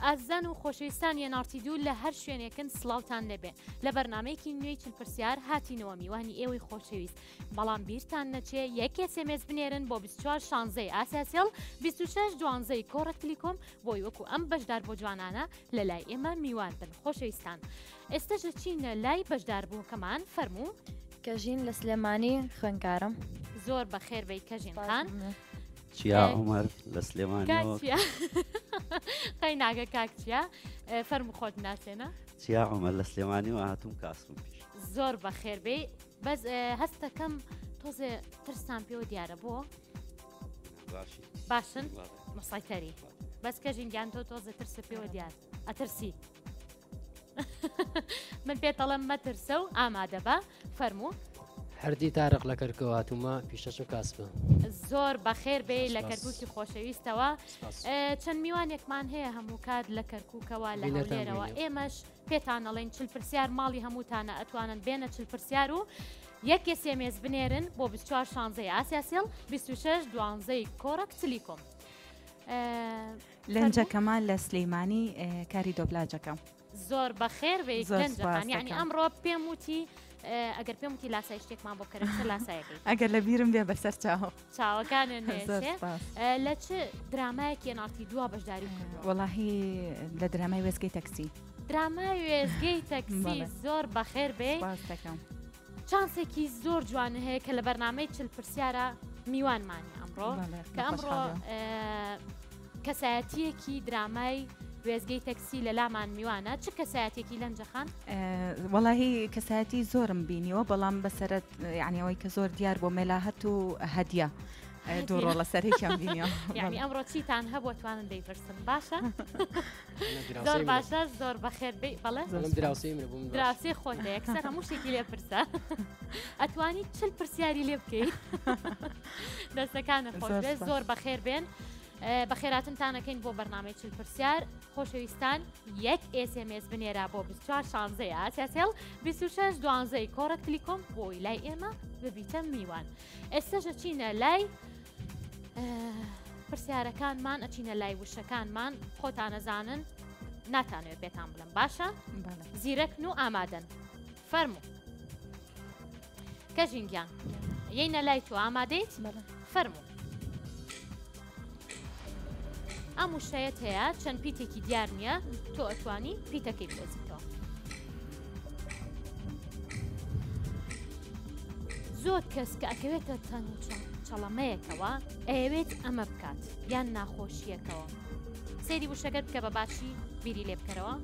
ئازیزان و خۆشەویستانی NRT دوو لە هەر شوێنێکن سڵاوتان لێبێ لە بەرنامەیەکی نوێی چل پرسیار هاتینەوە میوانی ئێوەی خۆشەویست بەڵام بیرتان نەچێ یەک SMS بنێرن بۆ 24 شانزەی ئاسیاسێڵ 26 دوانزەی کۆڕەک تلیکۆم بۆی وەکو ئەم بەشدار بۆ جوانانە لە لای ئێمە میوان بن خۆشەویستان ئێستەش دەچینە لای بەشداربووکەمان فەرموو. کەژین لە سلێمانی خوێنکارم. زۆر بەخێر بێی کەژین خان. چیا عومەر لە سلێمانیەوە. قەیناگە کاک چیا فەرموو خۆت ناسێنە. چیا عومەر لە سلێمانیەوە هاتووم کاسبم پیش. زۆر بەخێر بێی بەس هەستەکەم تۆزێ ترستان پێوە دیارە بۆ؟ باشن مسەیتەری بەس کەژین گیان تۆ تۆزێ ترسە پێوە دیار ئەترسی. من پێت ئەڵێم مەترسە و ئامادە بە فەرموو. هەردی تارق لە کەرکوک هاتوومە پیشەش و کاسبە. زۆر بەخێر بێی لە کەرکوکی خۆشەویستەوە چەند میوانێکمان هەیە هەموو کات لە کەرکوکەوە لە هەولێرەوە ئێمەش پێتان ئەڵێن چل پرسیار ماڵی هەمووتانە ئەتوانن بێنە چل پرسیار و یەک SMS بنێرن بۆ 24 شانزەی ئاسیاسێڵ 26 دوانزەی کۆڕەک تلیکۆم. لەنجە کەمال لە سلیمانی کاری دۆبلاجەکەم. زۆر بەخێر بێی لەنجە خان یعنی ئەمڕۆ پێم وتی ئەگەر پێم وتی لاسای شتێکمان بۆ بکەرە چ لاسایەکەی ئەگەر لە بیرم بێ بەسەر چاو چاوەکانە نێشێ لە چ درامایەکی NRT دووە بەشداری کردووە وەڵاهی لە درامای وێستگەی تەکسی درامای وێستگەی تەکسی زۆر بەخێر بێ چانسێکی زۆر جوان هەیە کە لە بەرنامەی چل پرسیارە میوانمانی ئەمڕۆ کە ئەمڕۆ کەسایەتیەکی درامای وێزگەی تەکسی لە لامان میوانە چ کەسایەتێکی لەنجەخان وەڵاهی کەسایەتی زۆرم بینیوە بەڵام بەسەرت یعنیەوەی کە زۆر دیار بۆ مێلاهەت و هەدیە. دوو ڕۆڵە سەرێکیان بینیوە یعنی ئەمڕۆ چیتان هەبووە توانن دەیپرسن باشە زۆر باشە زۆر بەخێر بێ بەڵێ دراوسێ منە بووم دراوسێ خۆتە یەکسەر هەموو شتێکی لێ پرسە ئەتوانی چل پرسیاری لێ بکەیت دەستەکانت خۆش بێ زۆر بەخێر بێن بەخێراتنتانەکەین بۆ بەرنامەی چل پرسیار خۆشەویستان یەک SMS بنێرە بۆ 24 شانزەی ئاسیاسێڵ 26 دوانزەی کۆڕەک تلیکۆم بۆی لای ئێمە ببیتە میوان. ئێستەش ئەچینە لای پرسیارەکانمان ئەچینە لای وشەکانمان خۆتانەزانن ناتانەوێت پێتان بڵم باشە زیرەکن و ئامادەن فەرموو کەژین گیان یینە لای تۆ ئامادەیت فەرموو ئەم وشەیەت هەیە چەند پیتێکی دیار نییە تۆ ئەتوانی پیتەکەی بدۆزیتەوە زۆر کەس کە ئەکەوێتە تەنگ چەڵەمەیەکەوە ئەیەوێت ئەمە بکات یان ناخۆشیەکەوە سەیری وشەکەت بکە بە باشی بیری لێ بکەرەوە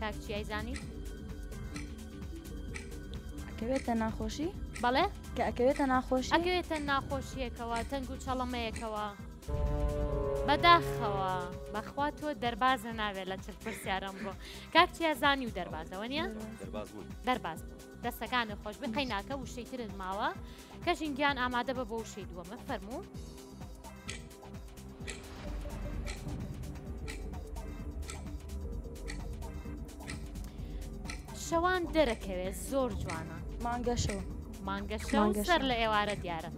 کاک چیای زانی ئەکەوێتە ناخۆشی بەڵێ کە ئەکەوێتە ناخۆشی ئەکەوێتە ناخۆشیەکەوە تەنگ و چەڵەمەیەکەوە بەداخەوە بەخوا تۆ دەربازە ناوێت لە چل پرسیارم بۆ کاک چیا زانی و دەربازەوە نیە دەرباز بوو دەستەکانت خۆش بێ قەیناکە وشەی ترت ماوە کەژین گیان ئامادە بە بۆ وشەی دووەمە فەرموو. شەوان دەرەکەوێت زۆر جوانە مانگەشەو مانگەشەو سەر لە ئێوارە دیارە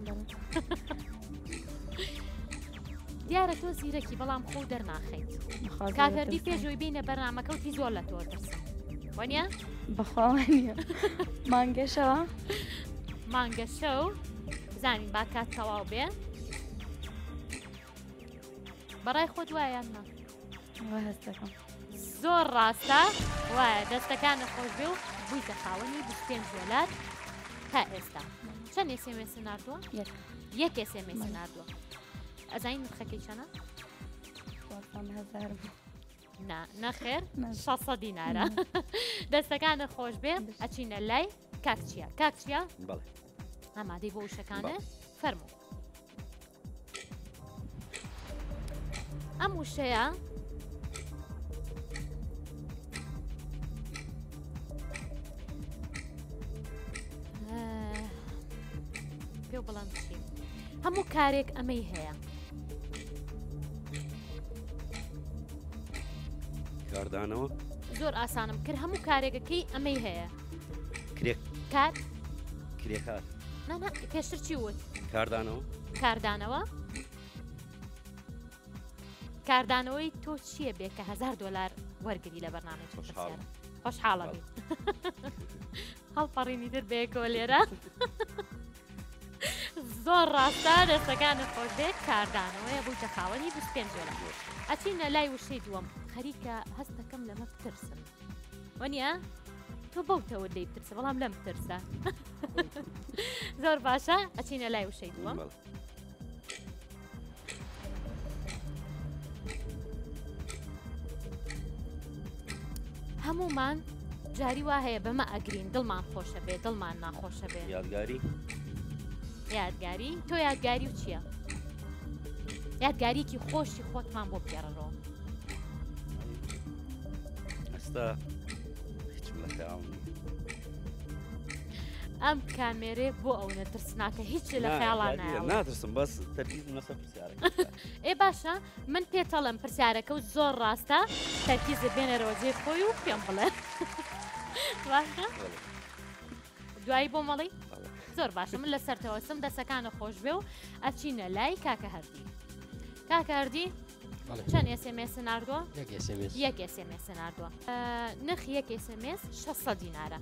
دیارە تۆ زیرەکی بەڵام خۆ دەرناخەیت کاکەردی پێشەوەی بینە بەرنامەکەوتی زۆر لە تۆ ترسم وەنیە بەخواوانە مانگەشەوە مانگەشەو بزانین با کات تەواو بێ بەڕای خۆت وایە نا هەستەکەم زۆر ڕاستە وایە دەستەکانە خۆش بێ و بوویتە خاوەنی 25 دۆلار تا ئێستا چەند SMS ناردووە یەک یەک SMS ناردووە ئەزانی نرخەکەی چەنە هزار نا نەخێر 600 دینارە دەستەکانە خۆش بێ ئەچینە لای کاک چیا کاک چیا بەڵێ ئامادەی بۆ وشەکانە فەرموو ئەم وشەیە پێ بڵام چی هەموو کارێک ئەمەی هەیە کاردانەوە زۆر ئاسانم کرد هەموو کارێکەکەی ئەمەی هەیە کرێک کار کرێکار نا نا پێشتر چی وت کاردانەوە کاردانەوە. کاردانەوەی تۆ چییە بێ کە هزار دلار وەرگری لە بەرنامەی خۆشحاڵم. خۆشحاڵە بی هەڵپەڕینی تر بەیەکەوە لێرە زۆر ڕاستە دەستەکانت خۆش بێت کاردانەوەیە بوویتە خاوەنی 25 دۆلار ئەچینە لای وشەی دووەم خەریکە هەستەکەم لەمە بترسم وەنیە تۆ بەوتەوە لێی بترسە بەڵام لەم بترسە زۆر باشە ئەچینە لای وشەی دووەم بەڵێ. هەمومان جاری وا هەیە بەمە ئەگرین دڵمان خۆشە بێ دڵمان ناخۆشە بێ یادگاری یادگاری تۆ یادگاری و چییە؟ یادگاریکی خۆشی خۆتمان بۆ بگێڕەوە ئێستا هیچم لە خەیاڵم نییە. ئەم کامێرێ بۆ ئەونە ترسناکە هیچ لە خەیاڵان نایەڵێ. ناترسم بەس تەرکیزم لەسەر پرسیارەکە ئێ باشە من پێتەڵم پرسیارەکە و زۆر ڕاستە تەرکیزت بێنەرەوە جێ خۆی و پێم بڵێ باشە دوایی بۆ مەڵی زۆر باشە من لەسەر تەوەسم دەسەکانە خۆش بێ و ئەچینە لای کاکە هەردی کاکە هەردی چەند SMS ناردووە؟ یەک SMS ناردووە نرخی یەک SMS 600 دینارە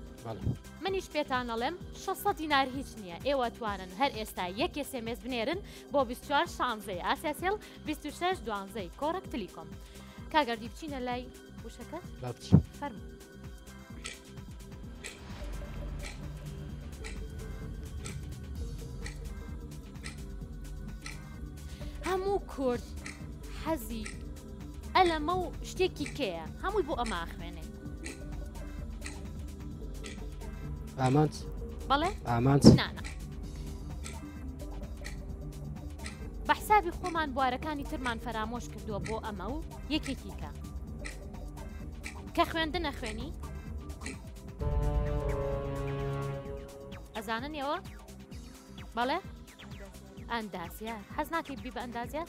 منیش پێتان ئەڵێم 600 دینار هیچ نییە ئێوە توانن هەر ئێستا یەک SMS بنێرن بۆ 24 شانزەی ئاسیاسێڵ 26 دوانزەی کۆڕەک تلیکۆم کاگەردی بچینە لای وشەکە فەرموو هەموو کورد حەزی ئەلەمە و شتێکی کێیە هەمووی بۆ ئەمە خوێنێ ئامانج بەڵێ ئامانج نانا بە حسابی خۆمان بوارەکانی ترمان فەرامۆش کردووە بۆ ئەمە و یەکێکی کە کە خوێندنە خوێنی ئەزانن ئێوە بەڵێ ئەندازیار حەز ناکەی بی بە ئەندازیار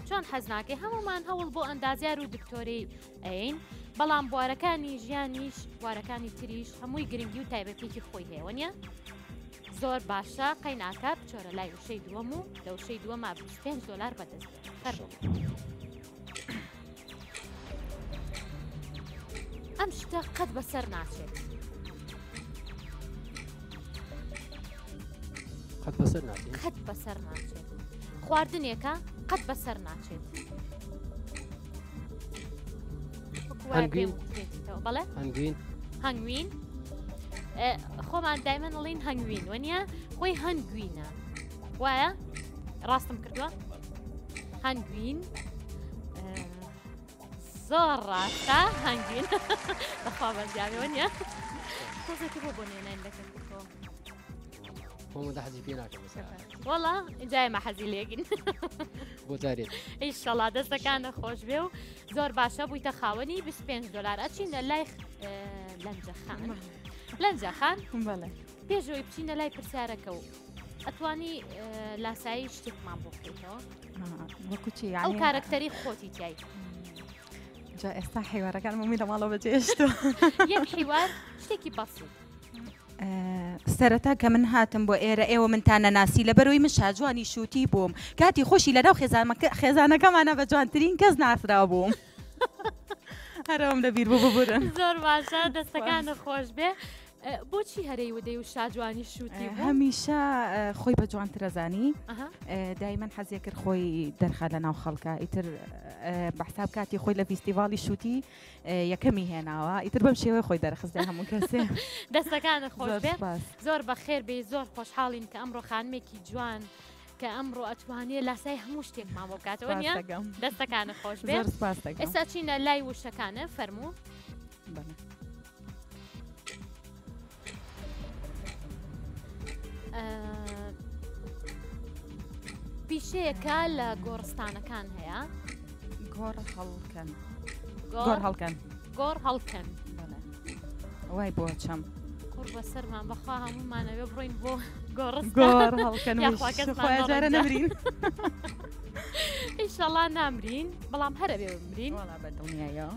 چۆن حەز ناکەی هەمومان هەوڵ بۆ ئەندازیار و دکتۆری ئەین بەڵام بوارەکانی ژیانیش بوارەکانی تریش هەمووی گرنگی و تایبەتێکی خۆی هەیە وەنیە زۆر باشە قەیناکە بچۆرە لای وشەی دووەم و لە وشەی دووەما 25 دلار بەدەست فەرموو ئەم شتە قەت بەسەر ناچێت. قەت بەسەر ناچێت قەت بەسەر ناچێت خواردنێکە قەت بەسەر ناچێت هەنگوین بەڵێ هەنگوین هەنگوین خۆمان دایمەن ئەڵین هەنگوین وەنیە خۆی هەنگوینە وایە ڕاستم کردووە هەنگوین زۆر ڕاستە هەنگوین بەخوا بەزیاوێ نیە تۆزێکی بۆ بۆ نێناین لەکەم خۆمە حەزی پێ ناکەم وەڵا جایمە حەزی لێگین بۆ جارێت ئیشەڵا دەستەکانە خۆش بێ و زۆر باشە بوویتە خاوەنی 25 دلار ئەچینە لای لەنجەخان لەنجەخان بەڵێ پێشەوەی بچینە لای پرسیارەکە و ئەتوانی لاسایی شتێکمان بۆ بکەیتەوە وەکو چی ئەو کارەکتەری خۆتی تای جا ئێستا حیوارەکان ممی لە ماڵەوە بەجێشتوە یەک حیوار شتێکی بەسیط سەرەتا کە من هاتم بۆ ئێرە ئێوە منتان نەناسی لەبەرەوەی من شاجوانی شووتی بووم کاتی خۆشی لەناو خێزانەکەمانە بە جوانترین کەس ناسرا بووم هەرەوەم لەبیر بوو ببورن زۆر باشە دەستەکانت خۆش بێ بۆچی هەرەی ودەی و شاجوانی شووتی بوو؟ هەمیشە خۆی بە جوانترەزانی دایمەن حەزێ کرد خۆی دەرخا لە ناو خەڵکە ئیتر بە حساب کاتی خۆی لە فیستیڤاڵی شووتی یەکەمی هێناوە ئیتر بەم شێوەی خۆی دەرخست لە هەموو کەسێ دەستەکانت خۆش بێ زۆر بەخێر بێی زۆر خۆشحاڵین کە ئەمڕۆ خانمێکی جوان کە ئەمڕۆ ئەتوانێ لاسای هەموو شتێکمان بۆ بکاتەوە نیە دەستەکانت خۆش بێ ئێستا چینە لای وشەکانە فەرموو پیشەیەکە لە گۆڕستانەکان هەیە گۆڕ هەڵکەن گۆڕ هەڵکەن گۆڕ هەڵکەن وای بۆ چەم کوڕ بەسەرمان بەخوا هەموومانەوێ بڕۆین بۆ گۆڕستان گۆڕ هەڵکەن یاخواکەسخوای جارە نەمرین ئیشەڵا نامرین بەڵام هەرە بێ بمرین بە دڵنیایەوە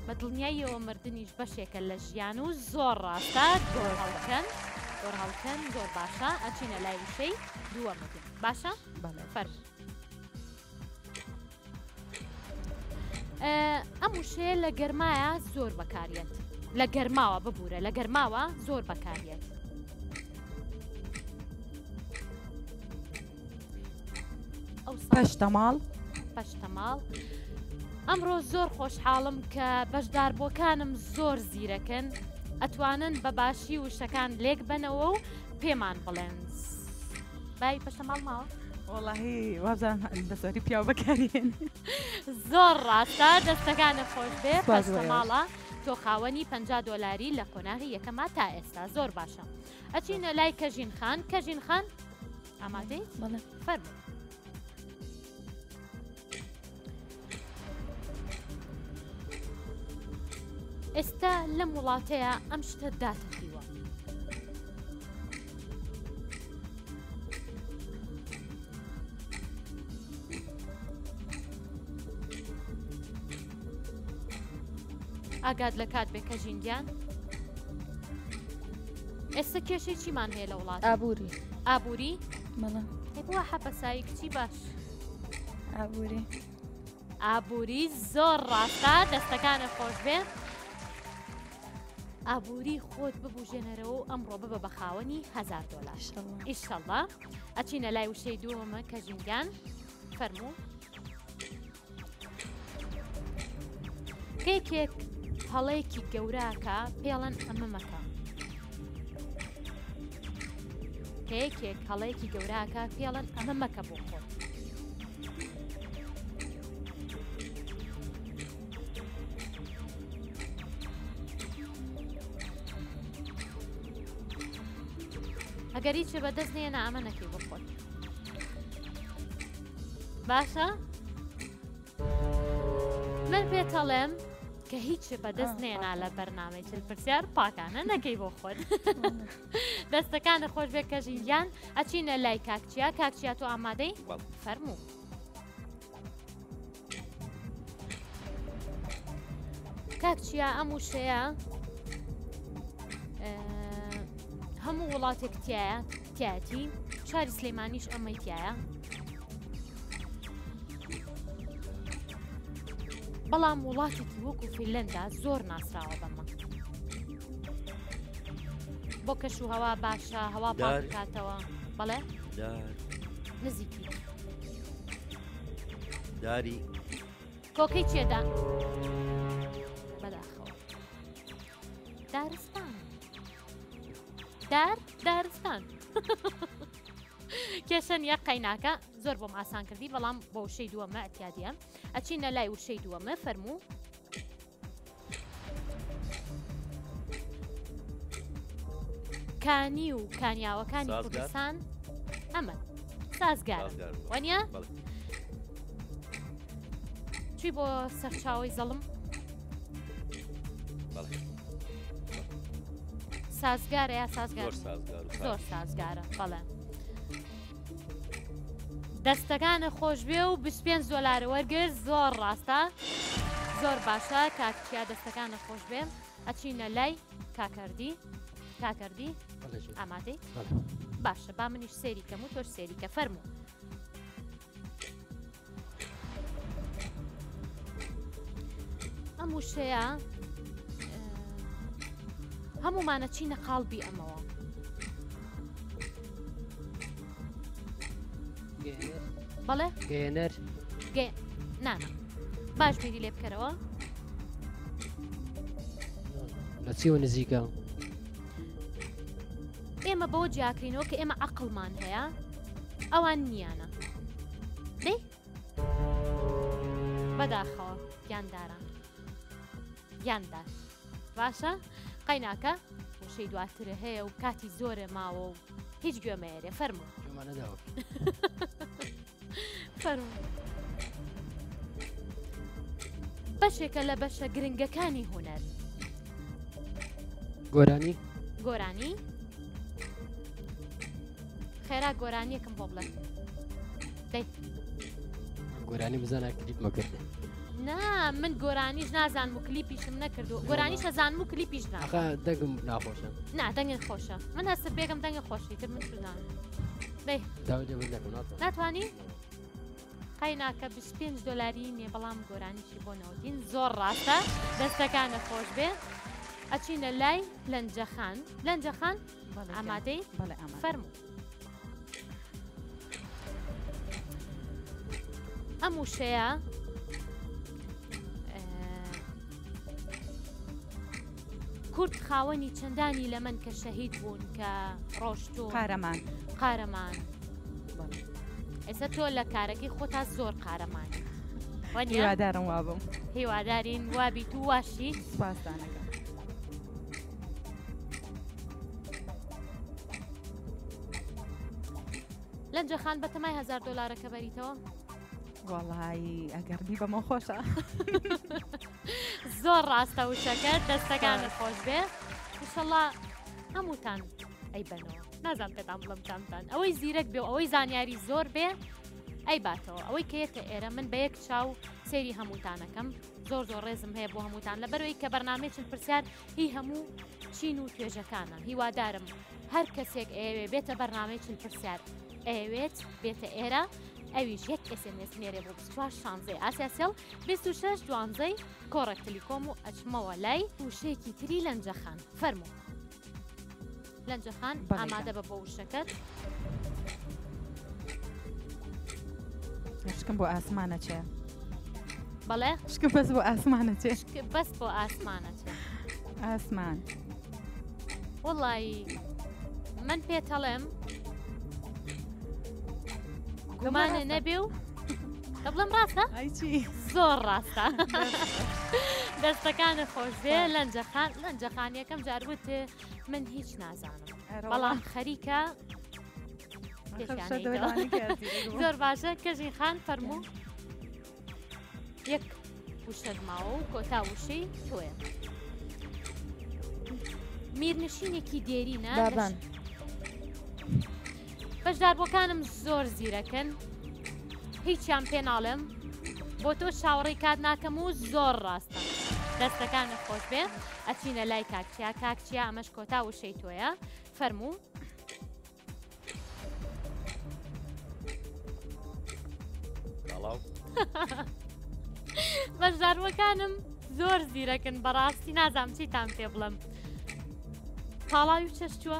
بە دڵنیاییەوە مردنیش بەشێکە لە ژیان و زۆر ڕاستە گۆڕ هەڵکەن گۆڕ هەڵکەن زۆر باشە ئەچینە لای وشەی دووەمەکە باشە فەرموو. ئەم وشەیە لە گەرمایە زۆر بەکاریەت لە گەرماوە ببوورە لە گەرماوە زۆر بەکاریەت. پەشتەماڵ پەشتەماڵ ئەمڕۆ زۆر خۆشحاڵم کە بەشداربووەکانم زۆر زیرەکن ئەتوانن بە باشی وشەکان لێک بەنەوە و پێمان بڵێن بای پەشتەماڵ ماوە وەڵاهی وابزانم بە زۆری پیاو بەکارێن زۆر ڕاستە دەستەکانە خۆش بێ پەشتەماڵە تۆ خاوەنی 50 دۆلاری لە قۆناغی یەکەما تا ئێستا زۆر باشە ئەچینە لای کەژین خان کەژین خان ئامادەی بەڵێ فەرموو ئێستا لەم وڵاتەیە ئەم شتە داتەپیوە. ئاگات لە کات بێ کە ژینگیان ئێستا کێشەی چیمان هەیە لە وڵات ئابووری ئابووری بەڵێ بووە حەپەسایی کچی باش ئابووری ئابووری زۆر ڕاستە دەستەکانە خۆش بێ ئابووری خۆت ببژێنەرەوە و ئەمڕۆ ببە بە خاوەنی هزار دۆلار ئیشەڵڵا ئەچینە لای وشەی دووەمە کە ژینگان فەرموو کەیکێک هەڵەیەکی گەوراکە پێڵەن ئەمە مەکە کە یەکێک هەڵەیەکی گەوراکە پێڵەن ئەمە مەکە بۆ خۆت ئەگەر هیچ بەدەست نێنا ئەمە نەکەی بۆ خۆت باشە من پێتەڵێم کە هیچ بەدەست نێنا لە بەرنمەی چل پرسیار پاکانە نەکەی بۆ خۆت دەستەکانە خۆش بێت کە ژینگیان ئەچینە لای کاکچیا کاکچیا تۆ ئامادەی فەرموو. کاکچیا ئەم وشەیە هەموو وڵاتێک تایە تایەتی شاری سلەیمانیش ئەمەی تایە بەڵام وڵاتێکی وەکو فیلەندا زۆر ناسراوە بەمە بۆ کەش و هەوا باشە هەوا پاکاتەوە بەڵێ نزیکی داری کۆکەی چێدا بەداخەوە دارستان دار دارستان کێشە نییە قەیناکە زۆر بۆم ئاسان کردی بەڵام بۆ وشەی دووەمە ئەتیادیە ئەچینە لای وشەی دووەمە فەرموو کانی و کانیاوەکانی کوردستان ئەمە سازگار وانە چی بۆ سەرچاوی زەڵم سازگارە یا سازگار زۆر سازگارە بەڵێ دەستەکانە خۆشبێ و 25 دلار وەرگر زۆر ڕاستە زۆر باشە کاکچیا دەستەکانە خۆش بێ ئەچینە لای کاکەردی کاکەردی ئامادەی باشە با منیش سێری کەم و تۆش سێری کە فەرموو ئەم وشەیە هەمومانە چینە قاڵبی ئەمەوە بەڵێ گەێنەر نانا باش بیری لێ بکەرەوە لە چیەوە نزیکە ئێمە بەوە جیاکرینەوە کە ئێمە عەقڵمان هەیە ئەوان نییانە دەی بەداخەوە گیانداران گیاندار باشە قەیناکە وشەی دواترە هەیە و کاتی زۆرە ماوە و هیچ گوێمەیەرێ فەرموو فەرموو بەشێکە لە بەشە گرنگەکانی هونەر گۆرانی گۆرانی خێرا گۆرانیەکم بۆ بڵێ دەی گۆرانی بزانە کلیپ مەکرد نا من گۆرانیش نازانم و کلیپیشم نەکردو گۆرانیش ئەزانم و کلیپیش نا دەنگم ناخۆشە نا دەنگت خۆشە من هەستە بێگەم دەنگە خۆشی تر من چزانم دەی ناتوانی؟ قایناکە 25 دۆلاری نیە بەڵام گۆرانیشی بۆ نەوتین زۆر ڕاستە دەستەکانە خۆش بێ ئەچینە لای لەنجەخان لەنجەخان ئامادەی فەرموو ئەم وشەیە کورد خاوەنی چەندانی لە من کە شەهید بوون کە ڕۆشتوو قارەمان قارەمان ئێستا تۆ لە کارەکەی خۆتا زۆر قارەمانی هیوادارم وابم هیوادارین وابیت و واشی سپاسدانەکە لەنجە خان بەتەمای هزار دلارەکە بەریتەوە وەڵایی ئەگەر بیبەمەوە خۆشە. زۆر ڕاستە وشەکە دەستەکانت خۆش بێ ئیشەڵا هەمووتان ئەیبەنەوە نازان پێتان بڵم کامتان ئەوەی زیرەک بێ و ئەوەی زانیاری زۆر بێ ئەی باتەوە ئەوەی کە یەتە ئێرە من بە یەک چاو سەیری هەمووتانەکەم زۆر زۆر ڕێزم هەیە بۆ هەمووتان لەبەرەوەی کە بەرنامەی چل پرسیار هی هەموو چین و توێژەکانە هیوادارم هەر کەسێک ئەیەوێ بێتە بەرنامەی چل پرسیار ئەیەوێت بێتە ئێرە ئەویش یەک SMS نێرێ بۆ 24 شانزەی ئاسیاسێڵ 26 دوانزەی کۆڕەک تلیکۆم و ئەچمەوە لای وشەیەکی تری لەنجەخان فەرموو لەنجەخان ئامادە بە بۆ وشەکەت شکم بۆ ئاسمانە چێ بەڵێ شکم بەس بۆ ئاسمانە چێ بەس بۆ ئاسمانە چێ ئاسمان وەڵایی من پێتەڵێم گومانە نەبێ و دەبڵم ڕاستە زۆر ڕاستە دەستەکانە خۆشبێ لەنجەخان لەنجەخان یەکەم جار وت من هیچ نازانم بەڵام خەریکە زۆر باشە کەژین خان فەرموو یەک وشەت ماوە و کۆتا وشەی تۆیە. میرنشینێکی دێرینە بابان. بەشداربووەکانم زۆر زیرەکن هیچیان پێ ناڵێم بۆ تۆ چاوەڕێی کات ناکەم و زۆر ڕاستە دەستەکانت خۆش بێ ئەچینە لای کاکچیا کاکچیا ئەمەش کۆتا وشەی تۆیە فەرموو. بەشداربووەکانم زۆر زیرەکن بەڕاستی نازانم چیتان پێ بڵم پاڵاوی چەشتووە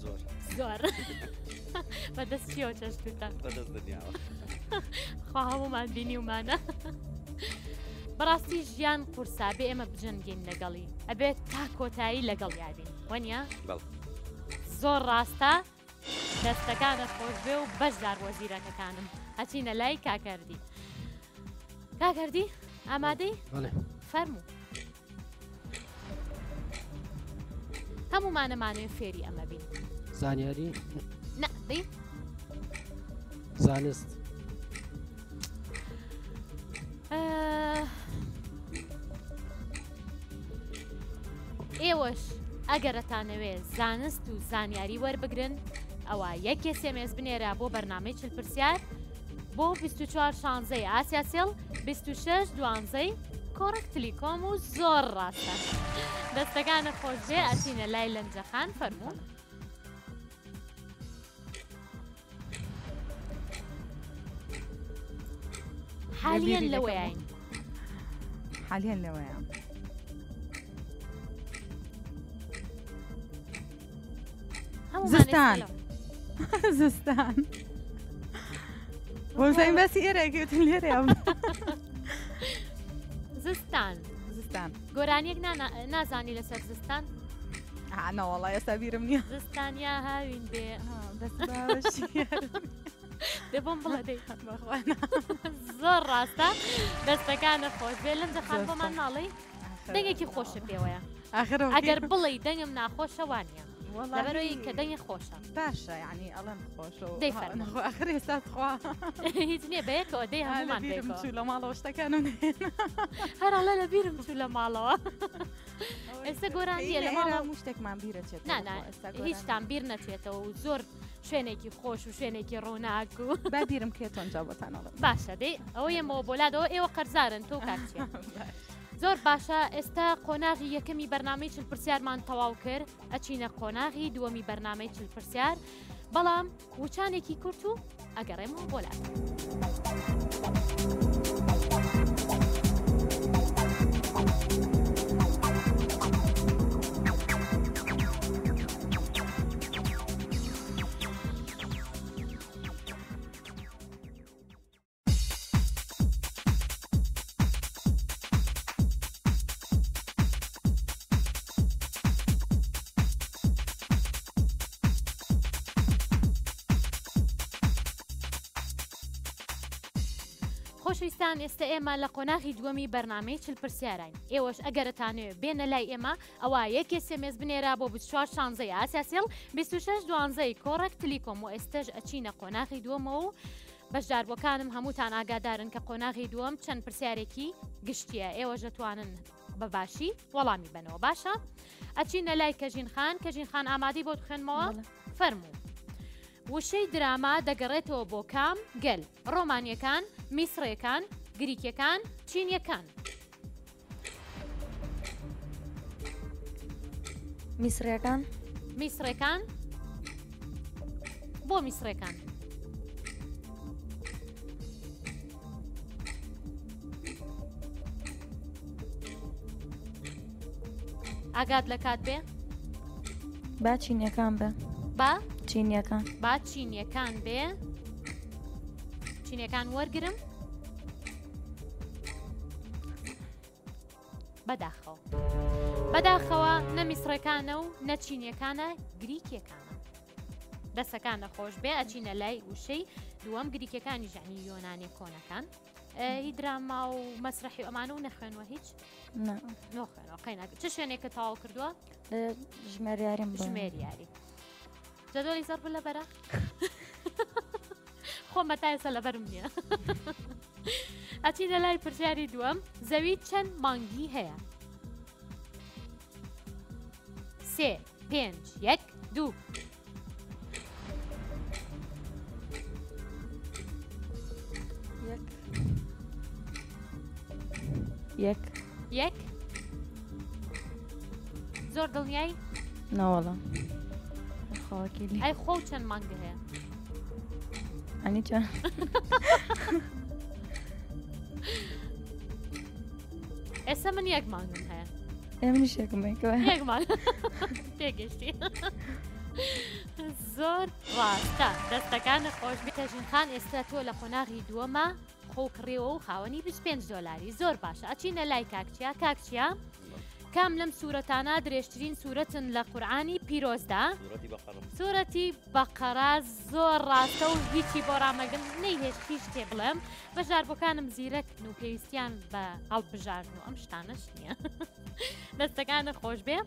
زۆر زۆر بەدەست چیەوە چەشتوتە بەدەست دنیاوە خوا هەموومان بینیومانە بەڕاستی ژیان قورسا بێ ئێمە بجەنگین لەگەڵی ئەبێت تا کۆتایی لەگەڵ یابین وەنیە زۆر ڕاستە دەستەکانت خۆشبێ و بەشدار بۆ زیرەکەکانم ئەچینە لای کاکەردی کاکەردی ئامادەی فەرموو هەمومانەمانێ فێری ئەمە بین زانیاری نەدەی زانست ئێوەش ئەگەر ئەتانەوێ زانست و زانیاری وەربگرن ئەوە یەک SMS بنێرە بۆ بەرنامەی چل پرسیار بۆ 24 شانزەی ئاسیاسێڵ 26 دوانزەی کۆڕک تلیکۆم و زۆر ڕاستە دەستەکانە خۆشبێ ئەچینە لای لەنجەخان فەرموو. حالیەن لەوەیان حالیەن لەوەیە زستان زستان وەزین باسی ئێرە گوتن لێرە زستان زستان گۆرانیەک نازانی لەسەر زستان نەوەڵا ئێستا بیرم نییە زستان یا هاوین بێ دە بۆم بڵێ دەی زۆر ڕاستە دەستەکانە خۆش بێ لەم دەخان بۆمان ناڵێی دەنگێکی خۆشە پێوەیە ئەگەر بڵێ دەنگم ناخۆشە وانە لەبەرەوەی کە دەنگی خۆشە باشە یعنی ئەڵێم خۆشە دەی فەرموو ئاخر ئێستا خوا هیچ نییە بەیەکەوە دەی هەموومان بیرم چوو لە ماڵەوە شتەکانم هەر ئەڵێ لە بیرم چوو لە ماڵەوە ئێستا گۆرانیە لە ماڵەوە هەموو شتێکمان بیر ئەچێتەوە نا نا هیچتان بیر نەچێتەوە و زۆر شوێنێکی خۆش و شوێنێکی ڕووناک و با بیرم کێتۆن جا بۆتان ئەڵێم باشە دەی ئەوە یەمەوە بۆ لادەوە ئێوە قەرزارن تۆ کاک چیە زۆر باشە ئێستا قۆناغی یەکەمی بەرنامەی چل پرسیارمان تەواو کرد ئەچینە قۆناغی دووەمی بەرنامەی چل پرسیار بەڵام وچانێکی کورت و. ئەگەڕێمەوە بۆ لات. خۆشەویستان ئێستا ئێمە لە قۆناغی دووەمی بەرنامەی چل پرسیاراین ئێوەش ئەگەرتانەوێ بێنە لای ئێمە ئەوا یەک SMS بنێرە بۆ 24 شانزەی ئاسیاسێڵ 26 دوانزەی کۆڕەک تلیکۆم و ئێستەش ئەچینە قۆناغی دووەمەوە و بەشداربووەکانم هەمووتان ئاگادارن کە قۆناغی دووەم چەند پرسیارێکی گشتیە ئێوەش دەتوانن بە باشی وەڵامی بەنەوە باشە ئەچینە لای کەژین خان کەژین خان ئامادەی بۆت خوێنمەوە فەرموو وشەی دراما دەگەڕێتەوە بۆ کام گەل ڕۆمانیەکان میسڕیەکان گریکیەکان چینیەکان میسڕیەکان میسڕەکان بۆ میسڕەکان ئاگات لە کات بێ با چینیەکان بێ با چینیەکان با چینیەکان بێ چینیەکان وەرگرم بەداخەوە بەداخەوە نە میسڕەکانە و نە چینیەکانە گریکیەکانە دەسەکانە خۆش بێ ئەچینە لای وشەی دووەم گریکەکانی ژانی یۆنانی کۆنەکان هی دراما و مەسرحی ئەمانە و نەخوێنوە هیچ نۆخوێنەوە قەیناک چ شوێنێکە تەواو کردووە ژمێریاریم ژمێریاری جەدۆلی زەڕ لەبەرە خۆم بە تا ئێستا لەبەرم نییە ئەچینە لای پرسیاری دووەم زەوی چەند مانگی هەیە سێ پێنج یەک دوو یەک یەک زۆر دڵنیای ناوەڵە ئەی خۆ چەند مانگ هەیە ئەنی چەند ئێستا من یەک مانگم هەیە منیش یەکم یەک مانگ تێگەشتی زۆر ڕاستە دەستەکانت خۆش بێت ژین خان ئێستا تۆ لە قۆناغی دووەمە خۆ کڕیەوە و خاوەنی 25 دۆلاری زۆر باشە ئەچینە لای کاکچیا کاکچیا کام لەم سوورەتانە درێژترین سوورەتن لە قورآانی پیرۆزدا سوورەتی بەقەرا زۆر ڕاستە و هیچی بۆ ڕامەگەم نەیهێشت هیچ شتێ بڵێم بەشداربووەکانم زیرەکن و پێویستیان بە هەڵبژاردن و ئەم شتانەش نییە دەستەکانە خۆش بێ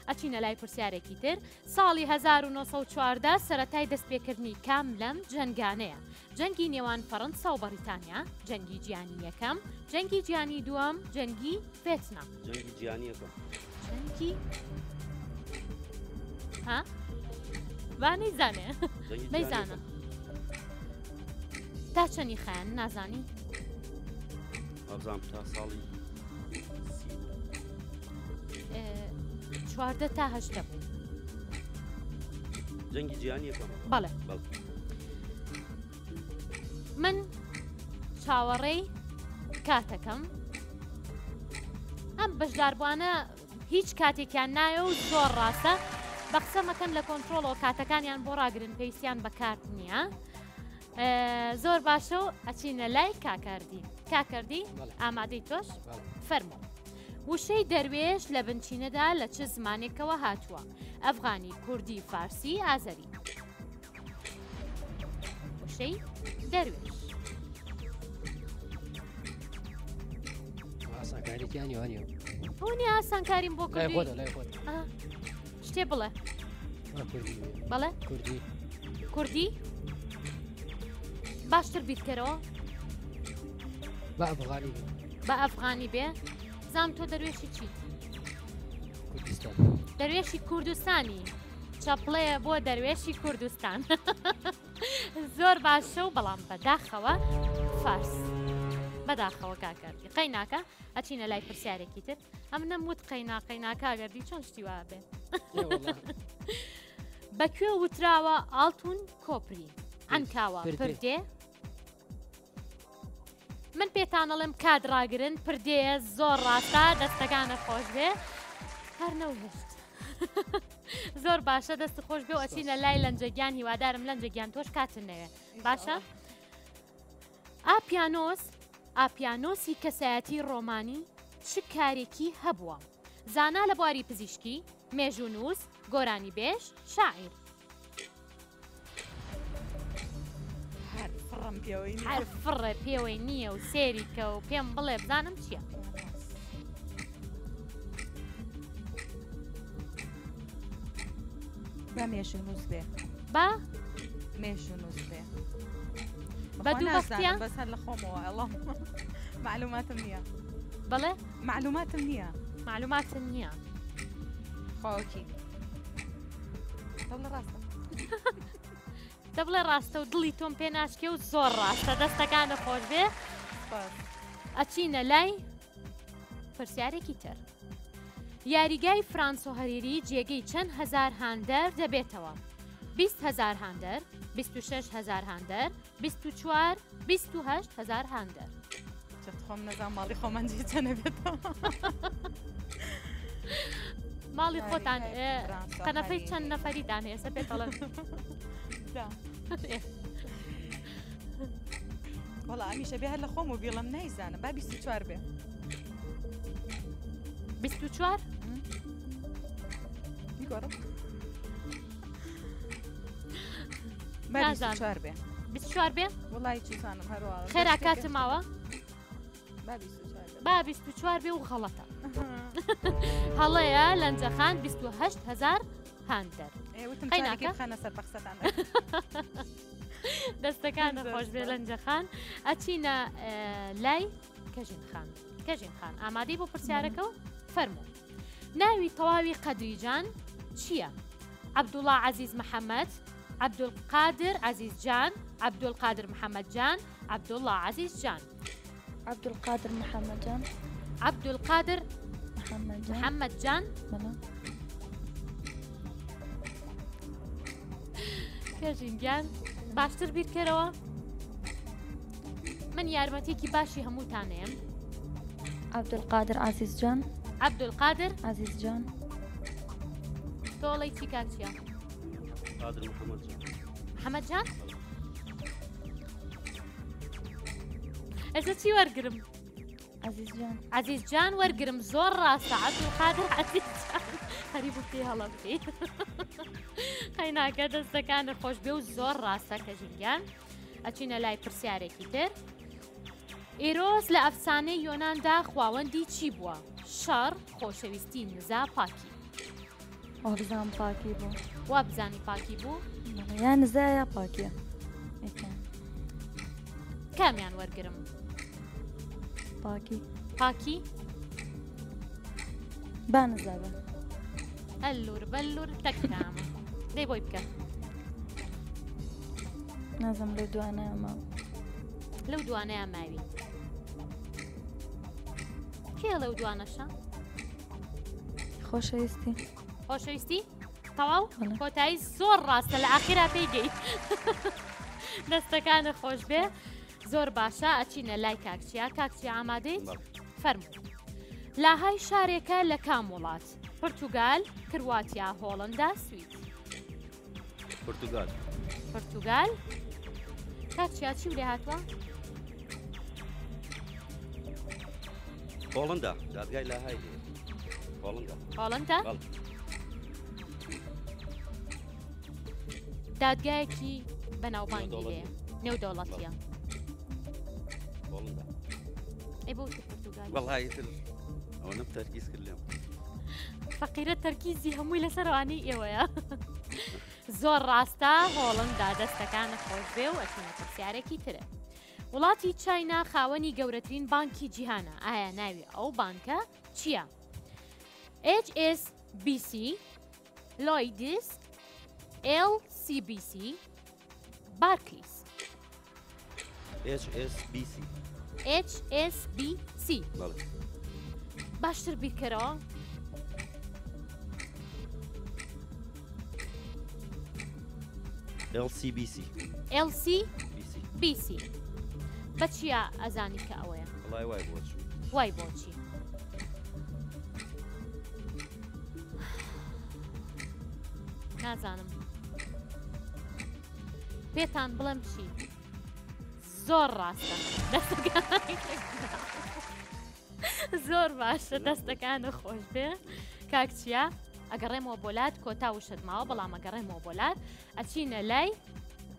ئەچینە لای پرسیارێکی تر ساڵی 1914 سەتای دەستپێکردنی کام لەم جەنگانەیە جەنگی نێوان فەڕەنسا و بەڕیتانیا، جەنگی جیهانی یەکەم، جەنگی جیهانی دووەم، جەنگی ڤێتنام. جەنگی جیهانی یەکەم. جەنگی ها؟ با نەیزانێ. مەیزانە. تا چەنی خایەن نازانی؟ وابزانم تا ساڵی 14 تا هەشتە بوو. جەنگی جیهانی یەکەم. بەڵێ. من چاوەڕێی کاتەکەم ئەم بەشداربووانە هیچ کاتێکیان نایە و زۆر ڕاستە بە قسە مەکەن لە کۆنتترۆڵەوە کاتەکانیان بۆ ڕاگرن پێویستیان بە کارت نییە زۆر باشە و ئەچینە لای کاکاردی کاکردی ئامادەی تۆش فەرموو وشەی دەروێش لە بنچینەدا لە چ زمانێکەوە هاتووە ئەفغانی کوردی فارسی ئازەری وشەی دەروێش. ئاسانکاریتیان یوانیە بۆنی ئاسانکاریم بۆ لای خۆتە لای خۆت شتێ بڵێ بەڵێ کوردی کوردی باشتر بیرکەرەوە بە ئەفغانی بێ بە ئەفغانی بێ زام تۆ دەروێشی چیت کوردستان دەروێشی کوردستانی چەپڵەیە بۆ دەروێشی کوردستان زۆر باشە و بەڵام بەداخەوە فارس بەداخەوە کاکەردی قەیناکە ئەچینە لای پرسیارێکی تر ئەم نەموت قەینا قەیناکە گەردی چۆن شتی وا بێ بەکوێ وتراوە ئاڵتون کۆپری. عەنکاوە پردێ من پێتانەڵێم کات ڕاگرن پردێیە زۆر ڕاستە دەستەکانە خۆش بێ هەر نەوهشت زۆر باشە دەست خۆش بێ و ئەچینە لای لەنجەگیان هیوادارم لەنجەگیان تۆش کاتن نەوێ باشە ئاپیانۆس ئاپیانۆسی کەسایەتی ڕۆمانی چ کارێکی هەبووە زانا لە بواری پزیشکی مێژوونووس گۆرانی بێژ شاعیر هەر فڕم پێوەی نییە. هەر فڕێ پێوەی نییە و سێری کە و پێم بڵێ بزانم چییە. با مێژوونووس بێ. با مێژوونووس بێ. بە دوو بەختیە؟ بەس هەر لە خۆمەوە ئەڵام معلوماتم نییە. بەڵێ؟ معلوماتم نییە. معلوماتم نییە. خواوەکی. دەبڵێ ڕاستە. دەبڵێ ڕاستە و دڵی تۆم پێ ناشکێ و زۆر ڕاستە دەستەکانە خۆش بێ ئەچینە لای پرسیارێکی تر. یاریگای فرانسۆ هەریری جێگەی چەند هەزار هاندەر دەبێتەوە؟ 20 هزار هاندەر 26 هزار هاندەر 24 28 هزار هاندەر. خۆم نەزان ماڵی خۆمان جێ چەنە بێتەوە. ماڵی خۆتان قەنەفەی چەند نەفەریتان هەیە سە پێتەڵێن وەڵا ئەمیشە بێ هەر لە خۆم و بیڵم نایزانم با 24 بێ 24 بیگۆڕم با 24 بێ 24 بێ وڵی چوزانم هەروە خێرا کاتم ماوە با با 24 بێ و غەڵەتە هەڵەیە لەنجەخان 28 هزار هاندەر قەیناکە خەنە سەر بەخسەتان دەستەکانە خۆش بێ لەنجەخان ئەچینە لای کەژین خان کەژین خان ئامادەی بۆ پرسیارەکە و فەرموو ناوی تەواوی قەدریجان چییە؟ عەبدوڵا عەزیز محەممەد عەبدولقادر عەزیز جان عەبدولقادر محەممەد جان عەبدوڵا عەزیز جان عەبدولقادر محەممەد جان عەبدولقادر محەممەد جان محەممەد جان بەڵێ. کەژین گیان باشتر بیرکەرەوە من یارمەتیکی باشی هەمووتانەیەم عەبدولقادر عەزیز جان عەبدولقادر عەزیز جان تۆڵەی چی کاک چیا قادر محەممەد جان محەممەد جان ئێستا چی وەرگرم عەزیز جان عەزیز جان وەرگرم زۆر ڕاستە عەبدولقادر عەزیز جان هەری بوو پێی هەڵە بکەی قەیناکە دەستەکانت خۆش بێ و زۆر ڕاستە کە ژینگیان ئەچینە لای پرسیارێکی تر ئیرۆس لە ئەفسانەی یۆناندا خواوەندی چی بووە؟ شەڕ، خۆشەویستی، نزا، پاکی. وابزانم پاکی بوو. وابزانی پاکی بوو؟ یا نزا یا پاکیە. یەکیان. کامیان وەرگرم؟ پاکی. پاکی؟ با نزا بە. ئەللور بەللور تەکامە. دەی بۆی بکە. نازم لەو دوانەیە ماوە. لەو دوانەیە ماوی. کێ لەو دوانەشە؟ خۆشەویستی. خۆشەویستی؟ تەواو کۆتایی زۆر ڕاستە لە ئاخیرا پێی گەی. دەستەکانە خۆش بێ. زۆر باشە ئەچینە لای کاکچیا کاکچیا ئامادەیت؟ فەرموو. لاهای شارێکە لە کام وڵات؟ پرتوگال، کرواتیا، هۆڵندا، سوید. پرتوگال. پرتوگال. کاک چیا چی لێ هاتووە؟ هۆڵندا دادگای لاهای لێ هۆڵندا. هۆڵندا؟ دادگایەکی بەناوبانگی لێ نێودەوڵەتیە. هۆڵندا. ئەی بۆ پرتوگال؟ وەڵی تر ئەوەنەم تەرکیز کرد لێم. فەقیرە تەرکیزی هەمووی لەسەر ئەوانەی ئێوەیە. زۆر ڕاستە هۆڵندا دەستەکانت خۆش بێ و ئەچینە پرسیارێکی ترە. وڵاتی چاینا خاوەنی گەورەترین بانکی جیهانە ئایا ناوی ئەو بانکە چییە؟ HSBC لۆیدس LCBC بارکلیس HSBC HSBC بەڵێ. باشتر بیرکەرەوە. LCBC. LCBC. بە چیا ئەزانی کە ئەوەیە؟ وەڵای وای بۆ چوو. وای بۆچی؟ نازانم پێتان بڵێم چی زۆر ڕاستە زۆر باشە دەستەکانە خۆش بێ کاک چیا ئەگەڕێمەوە بۆلات کۆتا وشت ماوە بەڵام ئەگەڕێمەوە بۆلات ئەچینە لای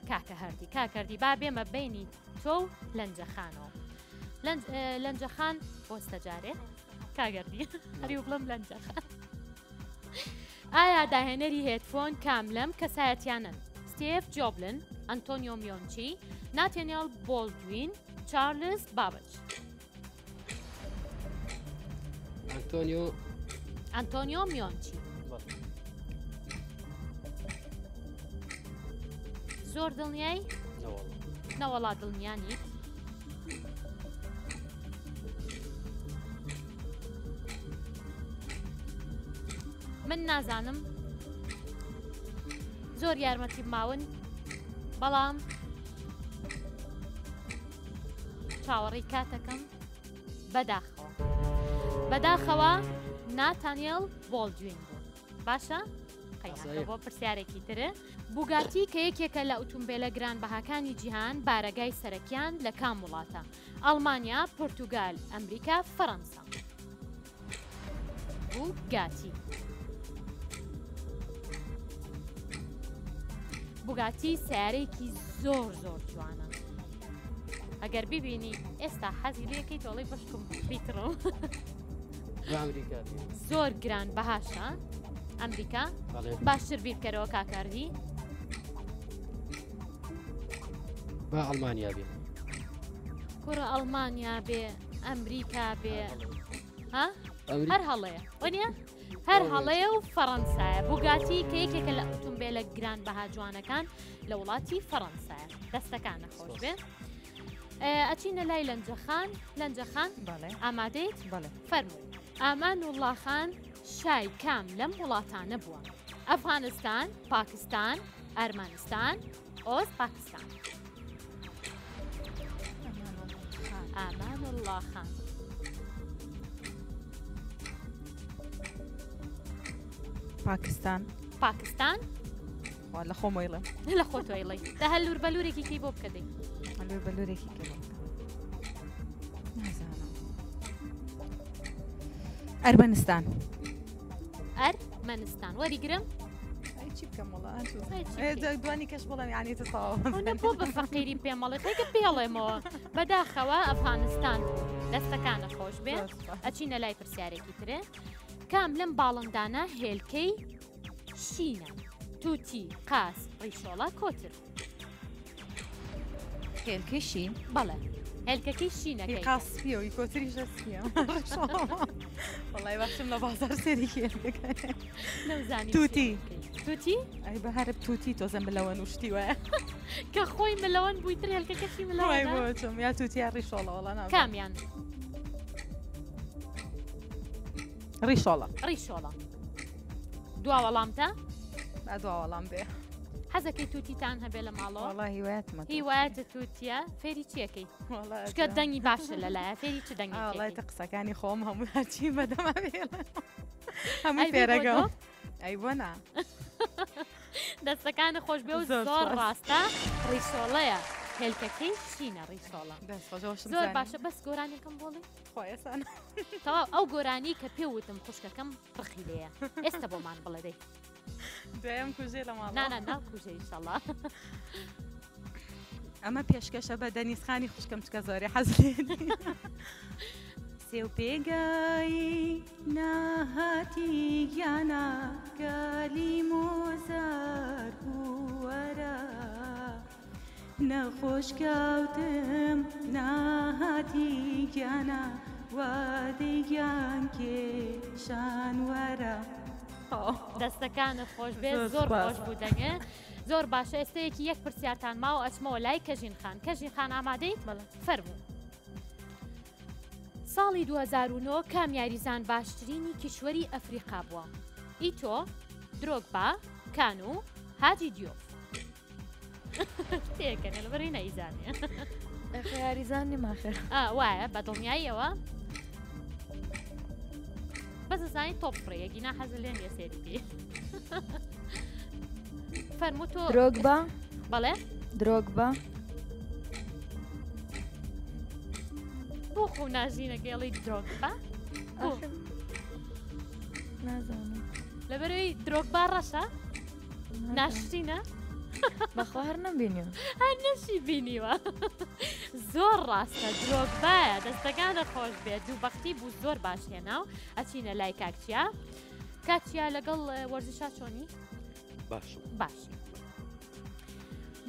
کاکە هەردی کاکەردی با بێمە بینی تۆ و لەنجەخانەوە لەنجەخان بۆستە جارێ کاگەردی هەری و بڵم لەنجەخان ئایا داهێنەری headphone کام لەم کەسایەتیانن ستێف جۆبلن ئەنتۆنیۆ میۆنچی ناتێنێڵ بۆڵدوین چارلز بابچ ئەنتۆنیۆ ئەنتۆنیۆ میۆنچی زۆر دڵنیای نەوەڵا دڵنیا نیت من نازانم زۆر یارمەتی ماون بەڵام چاوەڕێی کاتەکەم بەداخەوە بەداخەوە ناتانیێڵ بۆڵدوین بوو باشە قەیناکە بۆ پرسیارێکی ترە بوگاتی کە یەکێکە لە ئوتومبێلە گرانبەهاکانی جیهان بارەگای سەرەکیان لە کام وڵاتە ئەڵمانیا پرتوگال ئەمریکا فەرەنسا بوگاتی بوگاتی سیارەیەکی زۆر زۆر جوانە ئەگەر ببینی ئێستا حەزی لەکەی تۆڵی بەشکم بیکڕم زۆر گران بەهاشە ئەمریکا باشتر بیرکەرەوە کاکاردی با ئەڵمانیا بێ کوڕە ئەڵمانیا بێ ئەمریکا بێ ها هەر هەڵەیە وەنیە هەر هەڵەیە و فەڕەنسایە بوگاتی کە یەکێکە لە ئۆتۆمبیلە گران بەها جوانەکان لە وڵاتی فەڕەنسایە دەستەکانە خۆش بێ ئەچینە لای لەنجەخان لەنجەخان ئامادەیت فەرموو ئامان وڵاخان شای کام لەم وڵاتانە بووە ئەفغانستان پاکستان ئەرمەنستان ئۆز پاکستان ئامان الله خان پاکستان پاکستان لە خۆم ویڵێ لە خۆ تۆیڵی دە هەلور بەلورێکی کەی بۆ بکە دەی هەلور بەلورێکی کەی بۆ بکە نازانم ئەرمەنستان ئەرمەنستان وەریگرم چی بکەم وڵا دوانی کەش بڵێم یعنی تەواو بۆ بە فەقیری پێمەڵێ خێکە پێڵێمەوە بەداخەوە ئەفغانستان دەستەکانە خۆش بێ ئەچینە لای پرسیارێکی ترێ کام لەم باڵندانە هێلکەی شینە توتی قاس ڕیشۆڵە کۆتر هێلکەی شین بەڵێ هێلکەکەی شینەکەی قاس سپیە و کۆتریش سپیە وەڵای باشم لە بازار سێری هێلکەکە نەوزانی توتی توتی ئەی بە هەرب توتی تۆزە ملەوەن و شتی وایە کە خۆی ملەوەن بووی تر هێلکەکەشی ملەوەن بۆچم یا توتی یا ڕیشۆڵە وەڵا نازانم کامیان ڕیشۆڵە ڕیشۆڵە دوا وەڵامتە با دوا وەڵام بێ حەزەکەی توتیتان هەبێ لە ماڵەوە وەڵا هیوایەتمە هیوایەتە توتیە فێری چیەکەی چکە دەنگی باشە لەلایە فێری چ دەنگی وەڵای تە قسەکانی خۆم هەموو هەرچی بەدەما بێڵێ هەموو فێرەگەم ئەی بۆ نا دەستەکانە خۆش بێ و زۆر ڕاستە ڕیشۆڵەیە هێلکەکەی شینە ڕیشۆڵە زۆر باشە بەس گۆرانێکم بۆڵی تەواو ئەو گۆرانی کە پێ وتم خوشکەکەم ڕقی لێیە ئێستا بۆمان بڵێ دەی دویم کوژێ لە ماڵ نانا ناکوژێ ئیشەڵا ئەمە پێشکەشە بە دەنیزخانی خوشکم چکە زۆری حەز لێ سێو پێگایی ناهاتی گیانە گالی مۆزار بووەرە نەخۆش کەوتم ناهاتی گیانە وادەی گیان کێشان وەرە. دەستەکانت خۆش بێت زۆر خۆش بوو دەنگێ زۆر باشە ئێستەیەکی یەک پرسیارتان ماوە ئەچمەوە لای کەژین خان کەژین خان ئامادەیت فەرموو. ساڵی 2009 کام یاریزان باشترینی کیشوەری ئەفریقا بووە؟ ئیتۆ، درۆگبا، کانو، هاجی دیۆف. پێکەنێ لەبەرەی نەیزانێ. ئەخە یاریزان نیم ئاخر. ئا وایە بە دڵنیاییەوە. بەس ئەزانی تۆپ فڕێ یەگینا حەزت لێ نییە سێری بکەی. فەرموو تۆ درۆگبا بەڵێ درۆگبا بۆ خۆ ناژینەکەی ئەڵێی درۆگبا بۆ؟ ئاخر نازانم لەبەرەوەی درۆگبا ڕەشە ناشرینە بەخوا هەر نەمبینیوە هەر نەشی بینیوە زۆر ڕاستە درۆگبایە دەستەکانە خۆش بێت دوو بەختی بوو زۆر باش هێنا و ئەچینە لای کاکچیا کاکچیا لەگەڵ وەرزشا چۆنی باش باش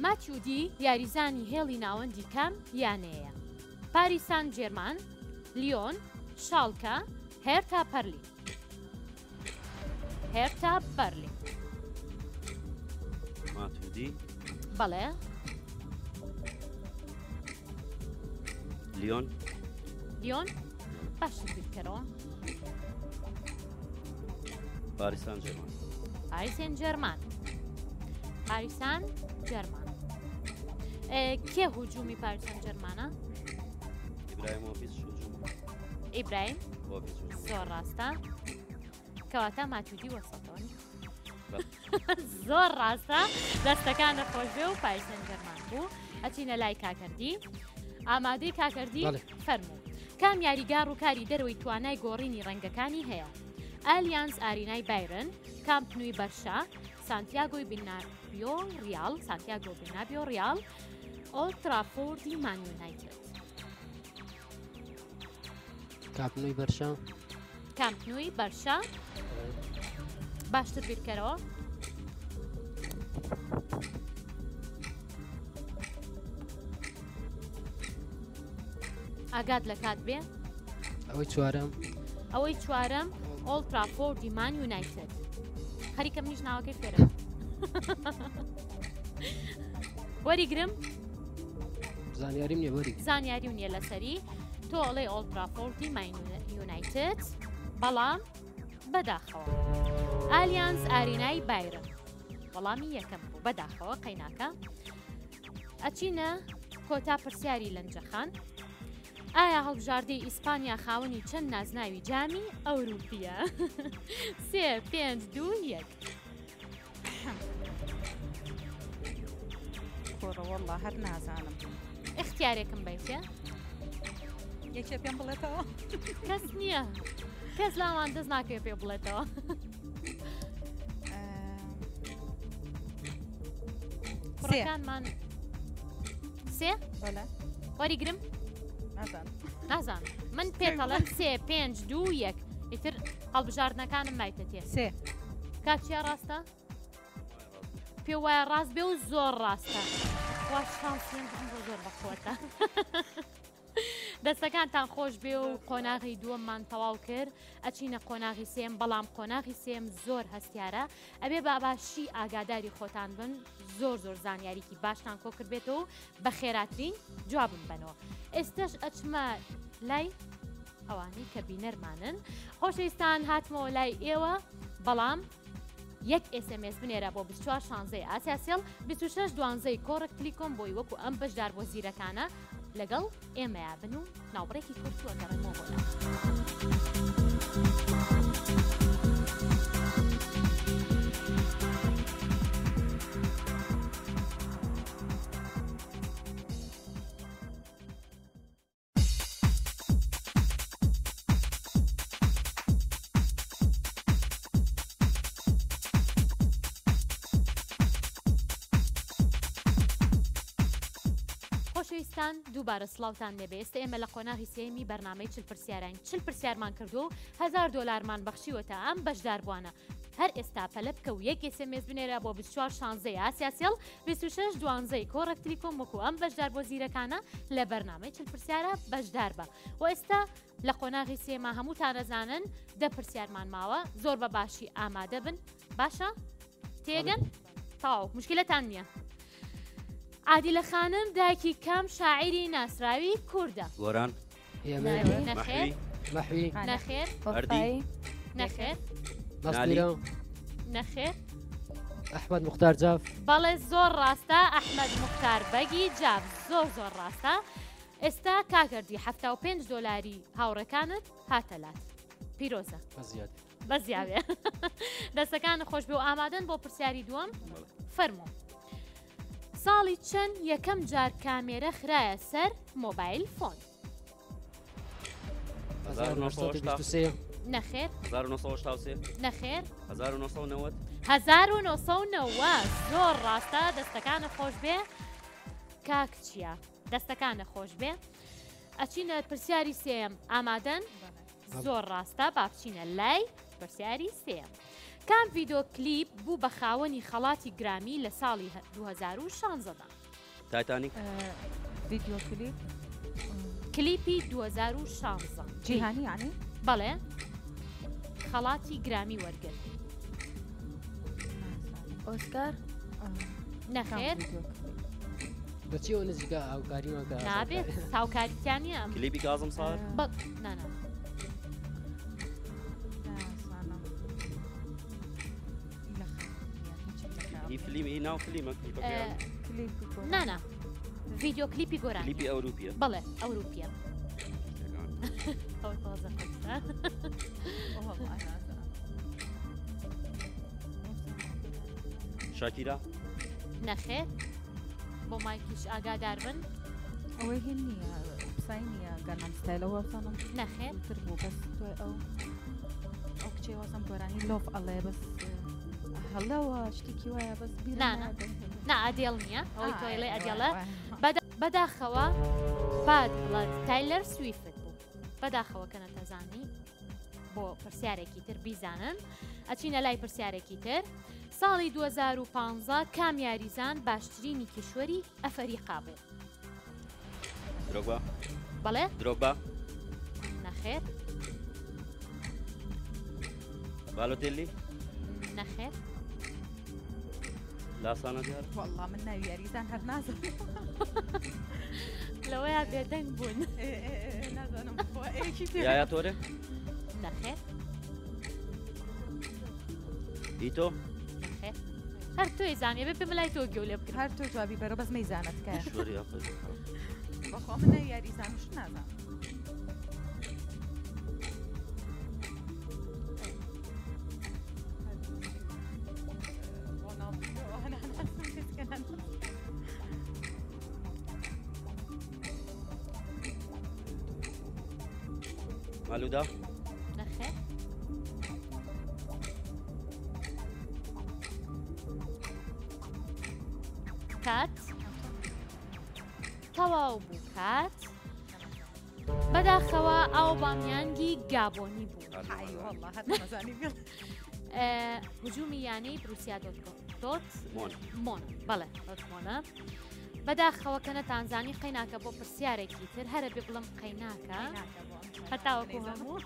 ماتیودی یاریزانی هێڵی ناوەندی کام یانەیە پاریسان جێرمان لیۆن شاڵکە هێرتا پەرلی هێرتا بەرلین. ماتودی. بەڵێ. لیۆن. لیۆن باشتر بیرکەرەوە. پاریسان جێرمان. پاریسێن جێرمان. پاریسان جێرمان. کێ هجومی پاریسان جێرمانە؟ ئیبراهیمۆڤیچ هجومە. ئیبراهیم زۆر ڕاستە کەواتە ماتودی وەسەتەوە زۆر ڕاستە دەستەکانە خۆشبێ و پایسەن جەرمان بوو ئەچینە لای کاکردی ئامادەی کاکردی فەرموو کام یاریگا ڕووکاری دەرەوەی توانای گۆڕینی ڕەنگەکانی هەیە ئالیانز ئارینای بایرن کامپ نوی بەرشا سانتیاگۆی بینابیۆ ریال سانتیاگۆ بینابیۆ ریال ئۆڵترافۆردی مان یونایتد کامپنوی بەرشا کامپنوی بەرشا باشتر بیرکەرەوە ئاگات لە کات بێ ئەوەی چوارەم ئەوەی چوارەم ئۆڵترافۆردی مان یونایتد خەریکە منیش ناوەکەی فێرە وەریگرم زانیاریم نییە وەری زانیاری و نییە لەسەری تۆ ئەڵێ ئۆڵترافۆردی مان یونایتد بەڵام بەداخەوە ئالیانز ئارینای بایرن وەڵامی یەکەم بوو بەداخەوە قەیناکە ئەچینە کۆتا پرسیاری لەنجەخان ئایا هەڵبژاردەی ئیسپانیا خاوەنی چەند نازناوی جامی ئەوروپیە سێ پێنج دوو یەک کوڕە وەڵا هەر نازانم. ئیختیارێکم بەیتێ. یەکێ پێم بڵێتەوە. کەس نییە. کەس لاوان دەست ناکەوێ پێ بڵێتەوە. کوڕەکانمان سێ؟ بەڵێ. وەریگرم؟ نازانم. نازانم. من پێتەڵێم سێ پێنج دوو یەک. ئیتر هەڵبژاردنەکانم مایتە تێ. سێ. کاک چیا ڕاستە؟ پێ وایە ڕاست بێ و زۆر ڕاستە وا شانسیم ئەمڕۆ زۆر بەخۆتە. دەستەکانتان خۆش بێ و قۆناغی دووەممان تەواو کرد ئەچینە قۆناغی سێم بەڵام قۆناغی سێم زۆر هەستیارە ئەبێ باباشی ئاگاداری خۆتان بن زۆر زۆر زانیاریکی باشتان کۆ کردبێتەوە و بە خێراترین جوابم بەنەوە ئێستش ئەچمە لای ئەوانەی کە بینەرمانن خۆشەویستان هاتمەوە لای ئێوە بەڵام یەک SMS بنێرە بۆ 24 شانزەی ئاسیاسێڵ 26 دوانزەی کۆڕک تلیکۆم بۆی وەکو ئەم بەشدار بۆ زیرەکانە لەگەڵ ئێمەیا بن و ناوبڕێکی کورت و ئەگەڕێمەوە بۆ لات. خۆشەویستان دووبارە سڵاوتان لێبێ ئێستا ئێمە لە قۆناغی سێمی بەرنمەی چل پرسیارین چل پرسیارمان کردو و هزار دۆلارمان بەخشیوەتە ئەم بەشداربووانە هەر ئێستا پەلە بکە و یەک SMS بنێرە بۆ 24 شانزەی ئاسیاسێڵ 26 دوانزەی کۆڕەک تلیکۆم وەکو ئەم بەشدار بۆ زیرەکانە لە بەرنامەی چل پرسیارە بەشدار بە و ئێستا لە قۆناغی سێما هەمووتان ئەزانن دە پرسیارمان ماوە زۆر بە باشی ئامادە بن باشە تێگەن تاو مشکلەتان نییە عادیلە خانم دایکی کام شاعیری ناسراوی کوردە گۆران نەخێر مەحوی نەخێر ئەردی نەخێر نالی نەخێر. ئەحمەد موختار جاف. بەڵێ زۆر ڕاستە ئەحمەد موختار بەگی جاف زۆر زۆر ڕاستە ئێستا کاکەردی 75 دۆلاری هاوڕێکانت هاتە لات پیرۆزە بەزیاوێ دەستەکانت خۆش بێ و ئامادەن بۆ پرسیاری دووەم فەرموو ساڵی چەند یەکەم جار کامێرە خرایە سەر mobile phone؟ 1923. نەخێر. 1983. نەخێر. 1990. 1990 زۆر ڕاستە دەستەکانە خۆش بێ کاک چیا دەستەکانە خۆش بێ ئەچینە پرسیاری سێم ئامادەن زۆر ڕاستە با بچینە لای پرسیاری سێم کام ڤیدۆ کلیپ بوو بە خاوەنی خەڵاتی گرامی لە ساڵی 2016 دا؟ تایتانیک. ڤیدیۆ کلیپ. کلیپی 2016. جیهانی یعنی؟ بەڵێ خەڵاتی گرامی وەرگرت. ئۆسکار؟ نەخێر. بەچیەوە نزیکە هاوکاریمان کە نابێت هاوکاریتیان نییە ئەم کلیپی کازم سار؟ بە نا نا. هی فلیم هی ناو فلیمە کلیپەکەیان؟ نا نا ڤیدیۆ کلیپی گۆرانی. کلیپی ئەوروپیە؟ بەڵێ ئەوروپیە. ئەوە تازە قورسە. شاکیرا؟ نەخێر بۆ مایکیش ئاگادار بن. ئەوەی هین نییە پسای نییە گەنم ستایلەوە وابزانم نەخێر تر بوو بەس دوای ئەو ئەو کچێ وازم گۆرانی لۆف ئەڵێ بەس هەڵەوە شتێکی وایە بەس بیرم نا، نا. نایەتەوە. نا ئەدێڵ نییە ئەوەی ئا، تۆیڵێ وایە، ئەدێڵە وایە. بەداخەوە باد بڵاد تایلەر سویفت بوو بەداخەوە کە نەتەزانی بۆ پرسیارێکی تر بیزانن ئەچینە لای پرسیارێکی تر ساڵی 2015 کام یاریزان باشترینی کیشوەری ئەفەریقا بوو؟ درۆگبا. بەڵێ؟ درۆگبا. نەخێر. بالۆتێلی. نەخێر. لاسانە دیار. والله من ناوی یاریزان هەر نازانم. لەوەیا بێدەنگ بوون. نازانم خوا ئێکی تێ. یایا تۆرێ؟ نەخێر. ئیتۆ؟ نەخێر. هەر تۆی زانیە بێ پێم لای تۆ گوێ لێ بگرم. هەر تۆ جوابی بەرە بەس مەیزانە تکایە. کیشوەری ئەفریقا. بەخوا من ناوی یاریزانش نازانم. مالودا؟ نەخێر. کات تەواو بوو کات بەداخەوە ئاوبامیانگی گابۆنی بوو. هجومی یانەی بروسیا دۆت دۆت مۆن بەڵێ دۆت مۆنە. بەداخەوە کە نەتانزانی قەیناکە بۆ پرسیارێکی تر هەرە بێ بڵم قەیناکە هەتاوەکو هەموو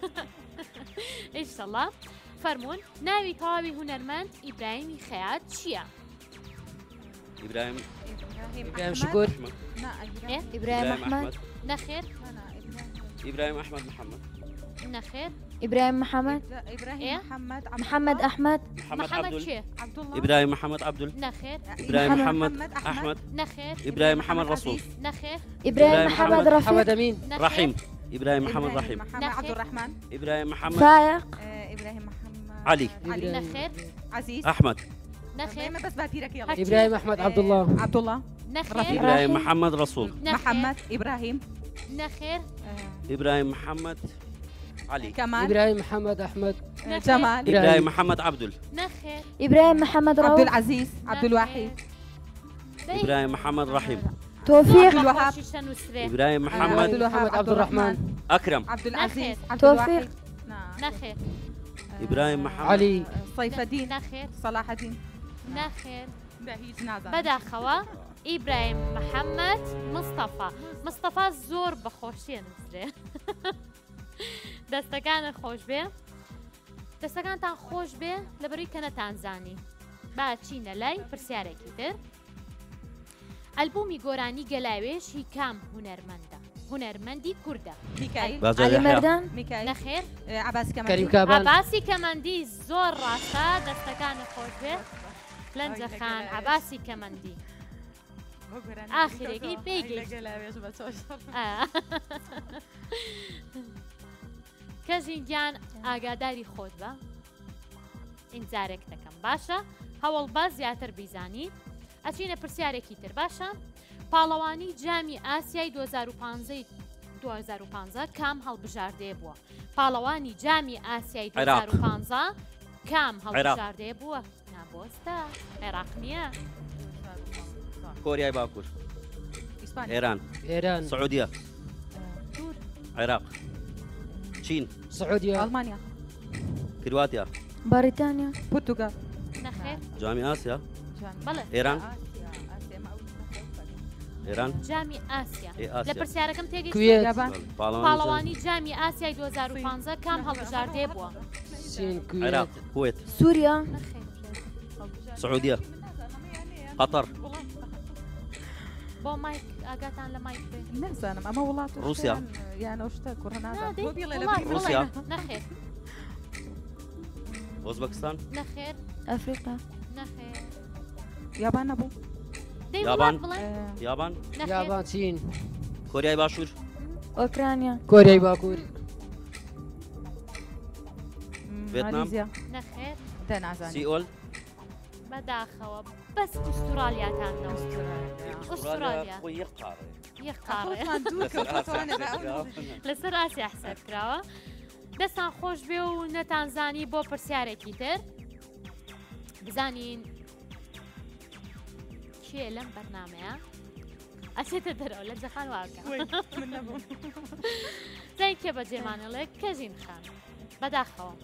ئیشەڵا فەرمونون ناوی تەواوی هونەرمەند ئیبراهیمی خەیات چییە؟ ئیبراهیم ئیبراهیم شکور ئیبراهیم ئەحمەد نەخێر ئیبراهیم ئەحمەد محەممەد نەخێر ئیبراهیم محەممەد ئیبراهیم محەممەد محەممەد ئەحمەد محەممەد کێ ئیبراهیم محەممەد عەبدول نەخێر ئیبراهیم محەممەد ئەحمەد نەخێر ئیبراهیم محەممەد ڕەسوڵ نەخێر ئیبراهیم محەممەد ڕەفیق محەممەد ئەمین ڕەحیم ئیبراهیم محەممەد ڕەحیم عەبدولڕەحمان ئیبراهیم محەممەد فایق ئیبراهیم محەممەد عەلی نەخێر عەزیز ئەحمەد نەخێر ئێمە بەس باپیرەکەی ئەڵێ. ئیبراهیم ئەحمەد عەبدوڵڵا عەبدوڵڵا نەخێر ئیبراهیم محەممەد ڕەسوڵ محەممەد ئیبراهیم نەخێر ئیبراهیم محەممەد عەلی کەمال ئیبراهیم محەممەد ئەحمەد جەمال ئیبراهیم محەممەد عەبدول نەخێر ئیبراهیم محەممەد ڕەوف عەبدولعەزیز عەبدولواحید ئیبراهیم محەممەد ڕەحیم تۆفیق عەبدولوەهاب ئیبراهیم محەممەد عەبدولوەهاب عەبدولڕەحمان ئەکرەم عەبدولعەزیز تۆفیق نەخێر ئیبراهیم محەممەد عەلی سەیفەدین نەخێر سەلاحەدین نەخێر هیچ نازانم بەداخەوە ئیبراهیم محەممەد مستەفا مستەفا زۆر بەخۆشیە نووسرێ دەستەکانە خۆش بێ دەستەکانتان خۆش بێ لەبەروی کە نەتانزانی با چینە لای پرسیارێکی تر ئەلبومی گۆرانی گەلاوێژ هی کام هونەرمەندە هونەرمەندی کوردە میکایل بازار عەلی یەحیا. مەردان میکایل نەخێر عەباسی کەمەندی کەریم کابان عەباسی کەمەندی زۆر ڕاستە دەستەکانت خۆش بێ. لەنجە خان عەباسی کەمەندی ئاخرێکی پێی کەژین گیان ئاگاداری خۆت بە ئینجارێک دەکەم باشە هەوڵ با زیاتر بیزانی ئەچینە پرسیارێکی تر باشە پاڵەوانی جامی ئاسیای 2015 2015 کام هەڵبژاردەیە بووە پاڵەوانی جامی ئاسیای 2015 کام هەڵبژاردەیە بووە نابۆستە عێراق نییە کۆریای باکوور ئێران ئێران سعودیە عێراق چین سعودیە ئەڵمانیا کرواتیا بەریتانیا پورتوگال جامی ئاسیا ئێران ئێران جامی ئاسیا لە پرسیارەکەم تێگەیشت پاڵەوانی جامی ئاسیای 2015 کام هەڵبژاردەیە بووە عێراق کوێت سووریا سعودیە قەتەر بۆ مایک ئاگاتان لە مایک بێ نازانم ئەمە وڵات رووسیا یان ئەو شتە کوڕە رووسیا نەخێر ئۆزبەکستان نەخێر ئەفریقا نەخێر یابان نەبوو یابان یابان یابان چین کۆریای باشوور ئۆکرانیا کۆریای باکوور ڤێتنام نەخێر سیئۆل بەداخەوە بەس ئوسترالیاتان ئوسترالیا لەسەر ئاسیا حساب کراوە دەستان خۆش بێ و نەتانزانی بۆ پرسیارێکی تر بزانین کێ لەم بەرنمەیە ئەچێتە دەرەوە لە جەخان واکە زای کێ بەجێمانەڵێ کەژین خان بەداخەوە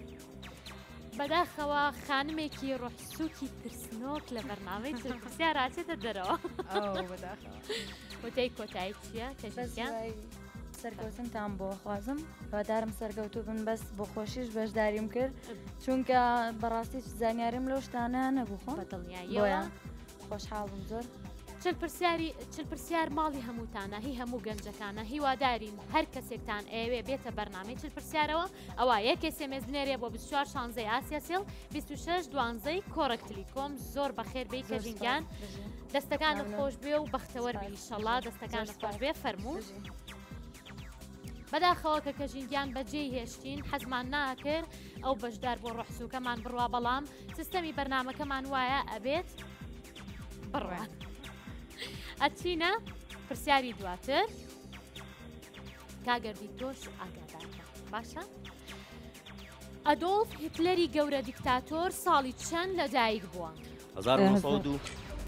بەداخەوە خانمێکی ڕۆحسوکی ترسنۆک لە بەرنامەی پرسیار ئاچێتە دەرەوە وتەی کۆتایی چییە کەژیان سەرکەوتنتان بۆ خوازم هیوادارم سەرکەوتوو بن بەس بۆ خۆشیش بەشداریم کرد چونکە بەڕاستی زانیاریم لەو شتانە نەبوو خۆم بەدڵنیاییەوە خۆشحاڵ بووم زۆر. چل پرسیاری چل پرسیار ماڵی هەمووتانە هی هەموو گەنجەکانە هیوادارین هەر کەسێکتان ئەیەوێ بێتە بەرنامەی چل پرسیارەوە ئەوە یەک SMS بنێرێ بۆ 24 شانزەی ئاسیا سێڵ 26 دوانزەی کۆڕەک تلیکۆم زۆر بەخێر بێی کەژین گیان دەستەکانت خۆش بێ و بەختەوەر بی ئیشەڵا دەستەکانت خۆش بێ فەرموو. بەداخەوە کە کەژین گیان بەجێی هێشتین حەزمان ناکرد ئەو بەشدار بۆ ڕۆحسوکەمان بڕوا بەڵام سیستەمی بەرنمەکەمان وایە ئەبێت بڕوات ئەچینە پرسیاری دواتر کاگەردی تۆش ئاگادار باشە ئەدۆڵف هیتلەری گەورە دیکتاتۆر ساڵی چەند لەدایک بووە؟ 1902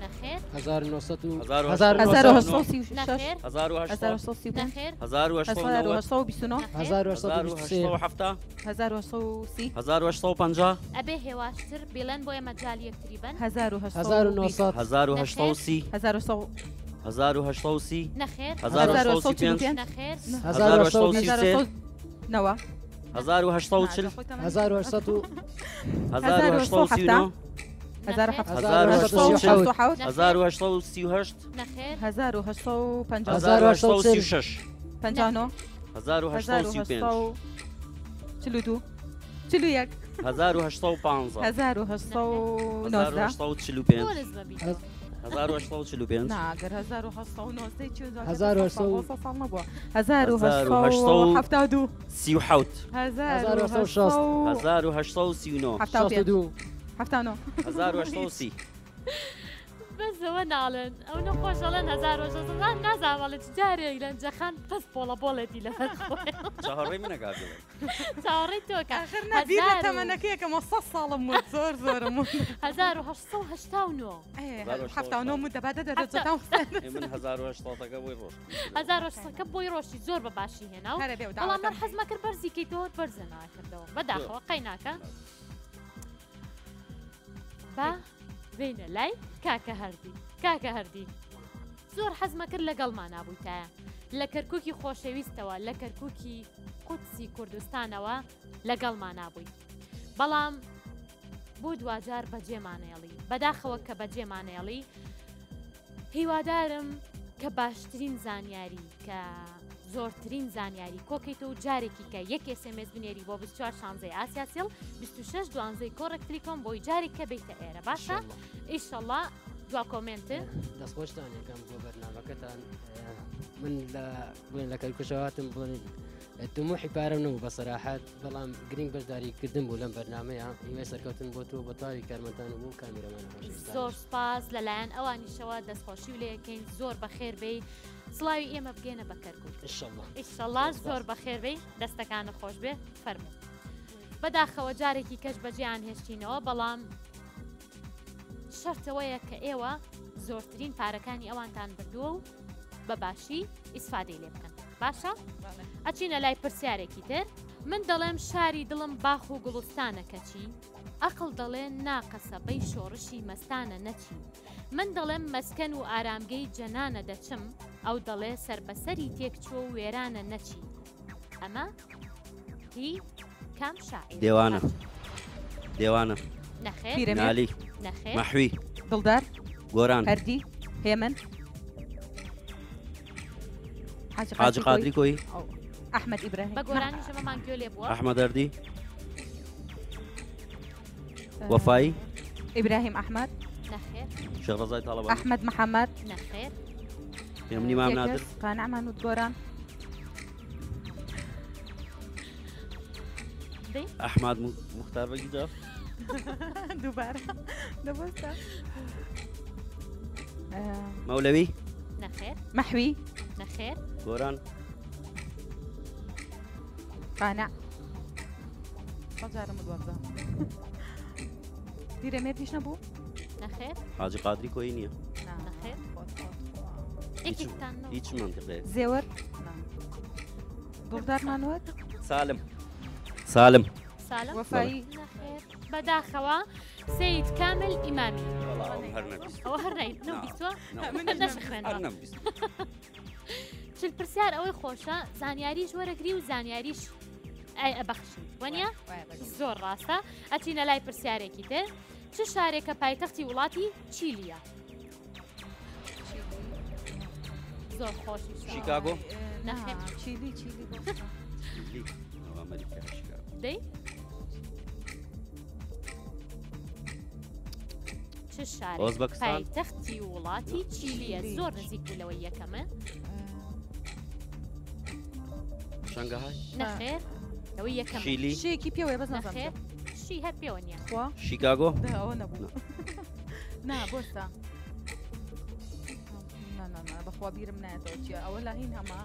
نەخێر 1936 نەخێر 1935 نەخێر 1929 1870 1930 1850 ئەبێ هێواشتر بیڵێن بۆ ئێمە جال یەکتری بن 1920 1830 1900 1830 نەخێر 1835 نەخێر 1833 نەوە 1840 1800 1839 1867 1838 نەخێر 1850 1836 59 1835 1842 41 1815 1819 1845 بۆ نزمە بیت 1845 نا ئەگەر 1819 چی 1800 ساڵ نەبووە 1872 37 1860 1839 75 79 1830 بەسەوە ناڵێن ئەو نەخۆشەڵێن 1960 نازانم چ جارێک لە جەخان پس بۆڵە بۆڵێتی لەسەر خۆی چاوەڕێی منە کاکە. چاوەڕێی تۆکە ئاخر نا بیر لە تەمەنەکەیەکەمەوە 100 ساڵم وت زۆر زۆرم وت 1889 79 مت دەبا دە دەرەجەکان ئێ من 1800ەکە بۆی ڕۆشت 1800ەکە بۆی ڕۆشتی زۆر بە باشی هێنا و هەرە بێ و بەڵام من داوەتەم حەزمە کرد بەرزی کەیتەوە بەرزە ناکردەوە بەداخەوە قەیناکە با بینە لای کاکە هەردی کاکە هەردی زۆر حەزمە کرد لەگەڵمان نابوویتایە لە کەرککی خۆشەویستەوە لە کەرککی قودسی کوردستانەوە لەگەڵمان نابووی بەڵام بۆ دواجار بەجێمانێڵی بەداخەوە کە بەجێمانێڵی هیوادارم کە باشترین زانیاری کە زۆرترین زانیاری کۆکەیتەوە و جارێکی کە یەک SMS بنێری بۆ 24 شانزەی ئاسیاسێڵ 26 دوانزەی کۆڕێک تلیکۆم بۆی جارێک کە بیتە ئێرە باشە ئیشەڵا دوا comment؟ دەستخۆشتان یەکەم بۆ بەرنامەکەتان من لە بڵێن لە کەرکوشەواتم بڵێن تموحی پارەم نەبوو بە سەراحەت بەڵام گرنگ بەشداری کردن بوو لەم بەرنمەیە هیوای سەرکەوتن بۆ تۆ بە تاوی کارمەندان و بۆ کامیرەمانە خۆشەویستان. زۆر سپاس لەلایەن ئەوانیشەوە دەستخۆشی و لێکەین زۆر بەخێر بێی سڵاوی ئێمە بگەێنە بە کەرکوک ئیشەڵڵا ئیشەڵڵا زۆر بەخێر بێی دەستەکانت خۆش بێ فەرموو بەداخەوە جارێکی کەش بەجێیان هێشتینەوە بەڵام شەرتەوەیە کە ئێوە زۆرترین پارەکانی ئەوانتان بردووە و بە باشی ئیسفادەی لێ بکەن باشە ئەچینە لای پرسیارێکی تر من دەڵێم شاری دڵم باخ و گوڵستانە کەچی ئەقڵ دەڵێ نا قەسەبەی شۆڕشی مەستانە نەچی من دەڵێم مەسکەن و ئارامگەی جەنانە دەچم ئەو دەڵێ سەربەسەری تێکچووە و وێرانە نەچی ئەمە هی کام شاعیر دێوانە دێوانە نەخێر پیرەمێرد نالی نەخێر مەحوی دڵدار گۆران هەردی هێمن حاجی حاجی قادری کۆیی ئەحمەد ئیبراهیم بە گۆرانی ژەمەمان گوێ لێ بووە ئەحمەد هەردی وەفایی ئیبراهیم ئەحمەد نەخێر شێخ ڕەزای تاڵەبانی ئەحمەد محەمەد نەخێر هێمنی مام نادر قانعمان وت گۆران دەی ئەحمەد موختار بەگی جاف دووبارە دەبۆستە مەولەوی نەخێر مەحوی نەخێر گۆران قانع بەجارم دوابزە پیرەمێردیش نەبوو نەخێر حاجی قادری کۆیی نییە نەخێر یەکێکتان نەبوو. هیچ منطقەیەک زێوەر دڵدارمان وت سالم سالم سالم وەفایی نەخێر بەداخەوە سید کامل ئیمامی وەڵا ئەوم هەر نەبیست ئەوە هەر نەی نەبیستوە نە- من نەشخوێنەوە هەر نەمبیست چل پرسیار ئەوەی خۆشە زانیاریش وەرەگری و زانیاریش ئەی ئەبەخشی وەنیە زۆر ڕاستە ئەچینە لای پرسیارێکی تر چ شارێکە پایتەختی وڵاتی چیلیە زۆر خۆشی شیکاگۆ نەخێر. چیلی چیلی چیلی ئەوە ئەمریکا شیکاگۆ دەی چ شارێک ئۆزبەکستان؟ پایتەختی وڵاتی چیلیە چیلی. زۆر نزیک بوو لەوەی یەکەمە شەنگەهای نەخێر لەوەی یەکەم شیلی شێکی پێوەیە بەس نەخێر نازانم شی هەر پێوە نییە خوا شیکاگۆ دا ئەوە نەبوو نا بۆستا نا نا نا بەخوا بیرم نایەتەوە چییە ئەوە لە هین هەما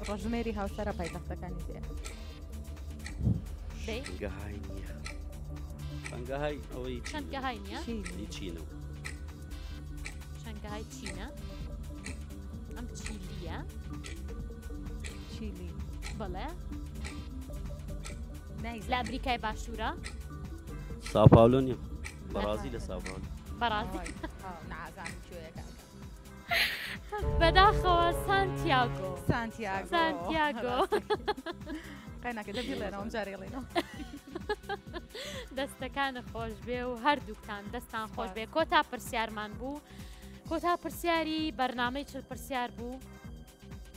ڕۆژمێری هاوسەرە پایتەختەکانی پێ دەی شەنگەهای نییە شەنگەهای ئەوەی چی- شەنگەهای نییە ی چینە شەنگەهای چینە ئەم چیلیە چیلی بەڵێ نایزانم. لە ئەمریکای باشوورە ساو پاولۆ نییە بەڕازی لە ساو پاولۆ بەڕازی وای، ها، نازانم کوێیە کاکە. بەداخەوە سانتیاگۆ سانتیاگۆ سانتیاگۆ. قەیناکە دە بیڵێنەوە ئەم جارێ ڵێنەوە دەستەکانە خۆش بێ و هەردووکتان دەستان خۆش بێ کۆتا پرسیارمان بوو کۆتا پرسیاری بەرنامەی چل پرسیار بوو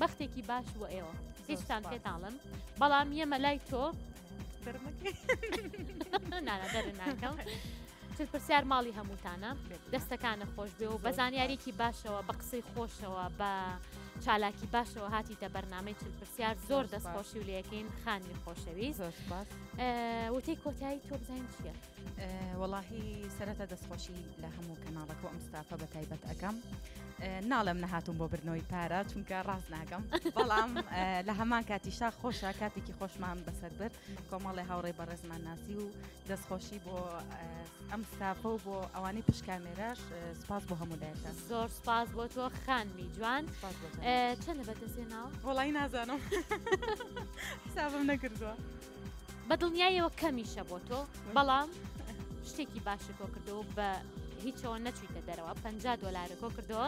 بەختێکی باش بۆ ئێوە هیچتان سوپاس. پێتاڵم بەڵام یەمە لای تۆ دەرمەکەی. نانا دەر ناکەم چل پرسیار ماڵی هەمووتانە دەستەکانە خۆش بێ و بە زانیاریکی باشەوە بە قسەی خۆشەوە بە چالاکی باشەوە هاتیتە بەرنامەی چل پرسیار زۆر زۆر سوپاس. دەستخۆشی و لەکەین خانمی خۆشەویست زۆر سوپاس. وتەی کۆتایی تۆ بزانین چییە؟ وەڵاهی سەرەتا دەستخۆشی لە هەموو کەناڵەکە و ئەم ستافە بە تایبەت ئەەکەم ناڵێم نەهاتوم بۆ بردنەوەی پارە چونکە ڕاست ناکەم بەڵام لە هەمان کاتیشا خۆشە کاتێکی خۆشمان بەسەر برد کۆمەڵێ هاوڕێی بەڕێزمان ناسی و دەستخۆشی بۆ ئەم ستافە و بۆ ئەوانەی پشت کامێراش سپاس بۆ هەموو لایەکتان. زۆر سپاس بۆ تۆ خانمی جوان. چەندە بەدەستهێناوە؟ وەڵی نازانم حسابم نەکردووە. بە دڵنیاییەوە کەمیشە بۆ تۆ بەڵام شتێکی باشە کۆ کردەوە بە هیچەوە نەچوویتە دەرەوە 50 دلار کۆ کردەوە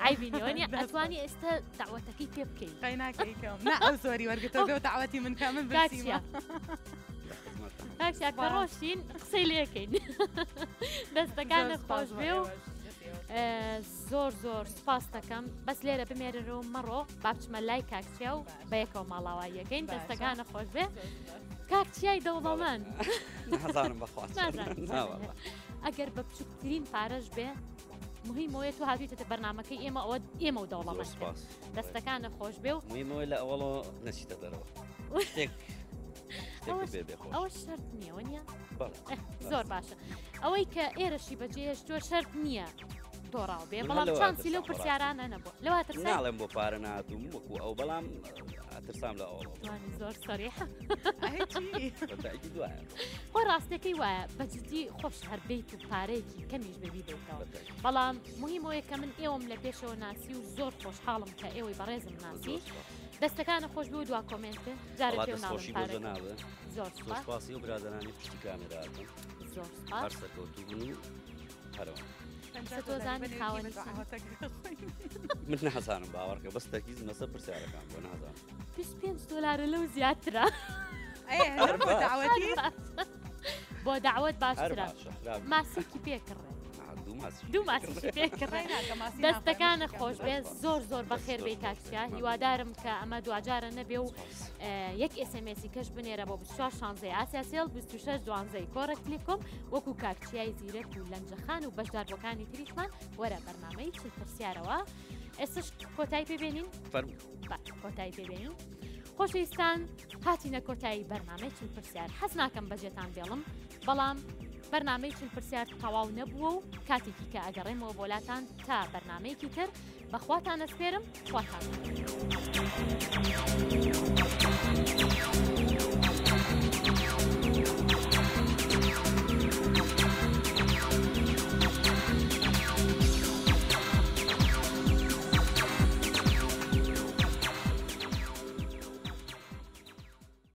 عیبی نییە وەنیە ئەتوانی ئێستا داوەتەکەی پێ بکەی قەیناکەیکەم نا ئەو زۆری وەرگتەوە بێ داوەتی من کە من برسیمە. کاکچیا کە ڕۆشتین قسەی لێکەین دەستەکانت خۆش بێ و زۆر زۆر سپاس دەکەم بەس لێرە بمێرەرەوە مەڕۆ با بچمە لای کاکچیا و بەیەکەوە ماڵاواییەکەین دەستەکانە خۆش بێ کاکچیای دەوڵەمەند نازانم بەخوا ئەگەر بە بچووکترین پارەش بێ مهمەوەیە تو هاتویتە بەرنمەکەی ئێمە ئەوە ئێمە و دەوڵەمەند دەستەکانە خۆش بێ و مهمەوەی لە ئەوەڵەوە نەچیتە دەرەوە شتێک ئەوە شەرت نییە وە نیە زۆر باشە ئەوەی کە ئێرەشی بەجێهێشتووە شەرت نییە دۆڕاو بێ بەڵام چانسی لەو پرسیارانە نەبوو لەوە ناڵێم بۆ پارە ناتوم وەکو ئەو بەڵام ئەترسام لە ئەوڵ زۆر سەریح خۆ ڕاستەکەی وایە بەجددی خۆش هەر بیت و پارەیەکی کەمیش بەبی بیتەوە بەڵام مهمەوەیە کە من ئێوەم لە پێشەوە ناسی و زۆر خۆشحاڵم کە ئێوەی بەڕێزم ناسی دەستەکانە خۆش بوو دوا کۆمێنت جارێ پێم ناڵێم پارە زۆر سپاس سپاسی و برادەرانی پشتی کامێراکەم زۆر سپاس هەر سەرکەوتوو بن و هەرەوە تۆزانی خاوەنی من نازانم باوەڕکە بەس تەرکیزم لەسەر پرسیارەکان بۆ نازانم 25 دلارە لەو زیاترە بۆ داوت باشترە ماسێکی پێکڕێ دوو ماسیشی پێکڕێ دەستەکانە خۆش بێ زۆر زۆر بەخێر بێ کاکچیا هیوادارم کە ئەمە دواجارە نەبێ و یەک SMS ی کەش بنێرە بۆ 24 شانزەی ئاسیاسێڵ 26 دوانزەی کۆڕێک تلیکۆم وەکو کاکچیای زیرەک و لەنجەخان و بەشداربووەکانی تریشمان وەرە بەرنامەی چل پرسیارەوە ئێستش کۆتایی پێبێنین کۆتایی پێبێنین خۆشەویستان هاتینە کۆتایی بەرنامەی چل پرسیار حەز ناکەم بەجێتان بێڵم بەڵام بەرنامەی چل پرسیار تەواو نەبووە و کاتێکی کە ئەگەڕێمەوە بۆلاتان تا بەرنمەیەکی تر بەخواتان ئەسپێرم خواتان.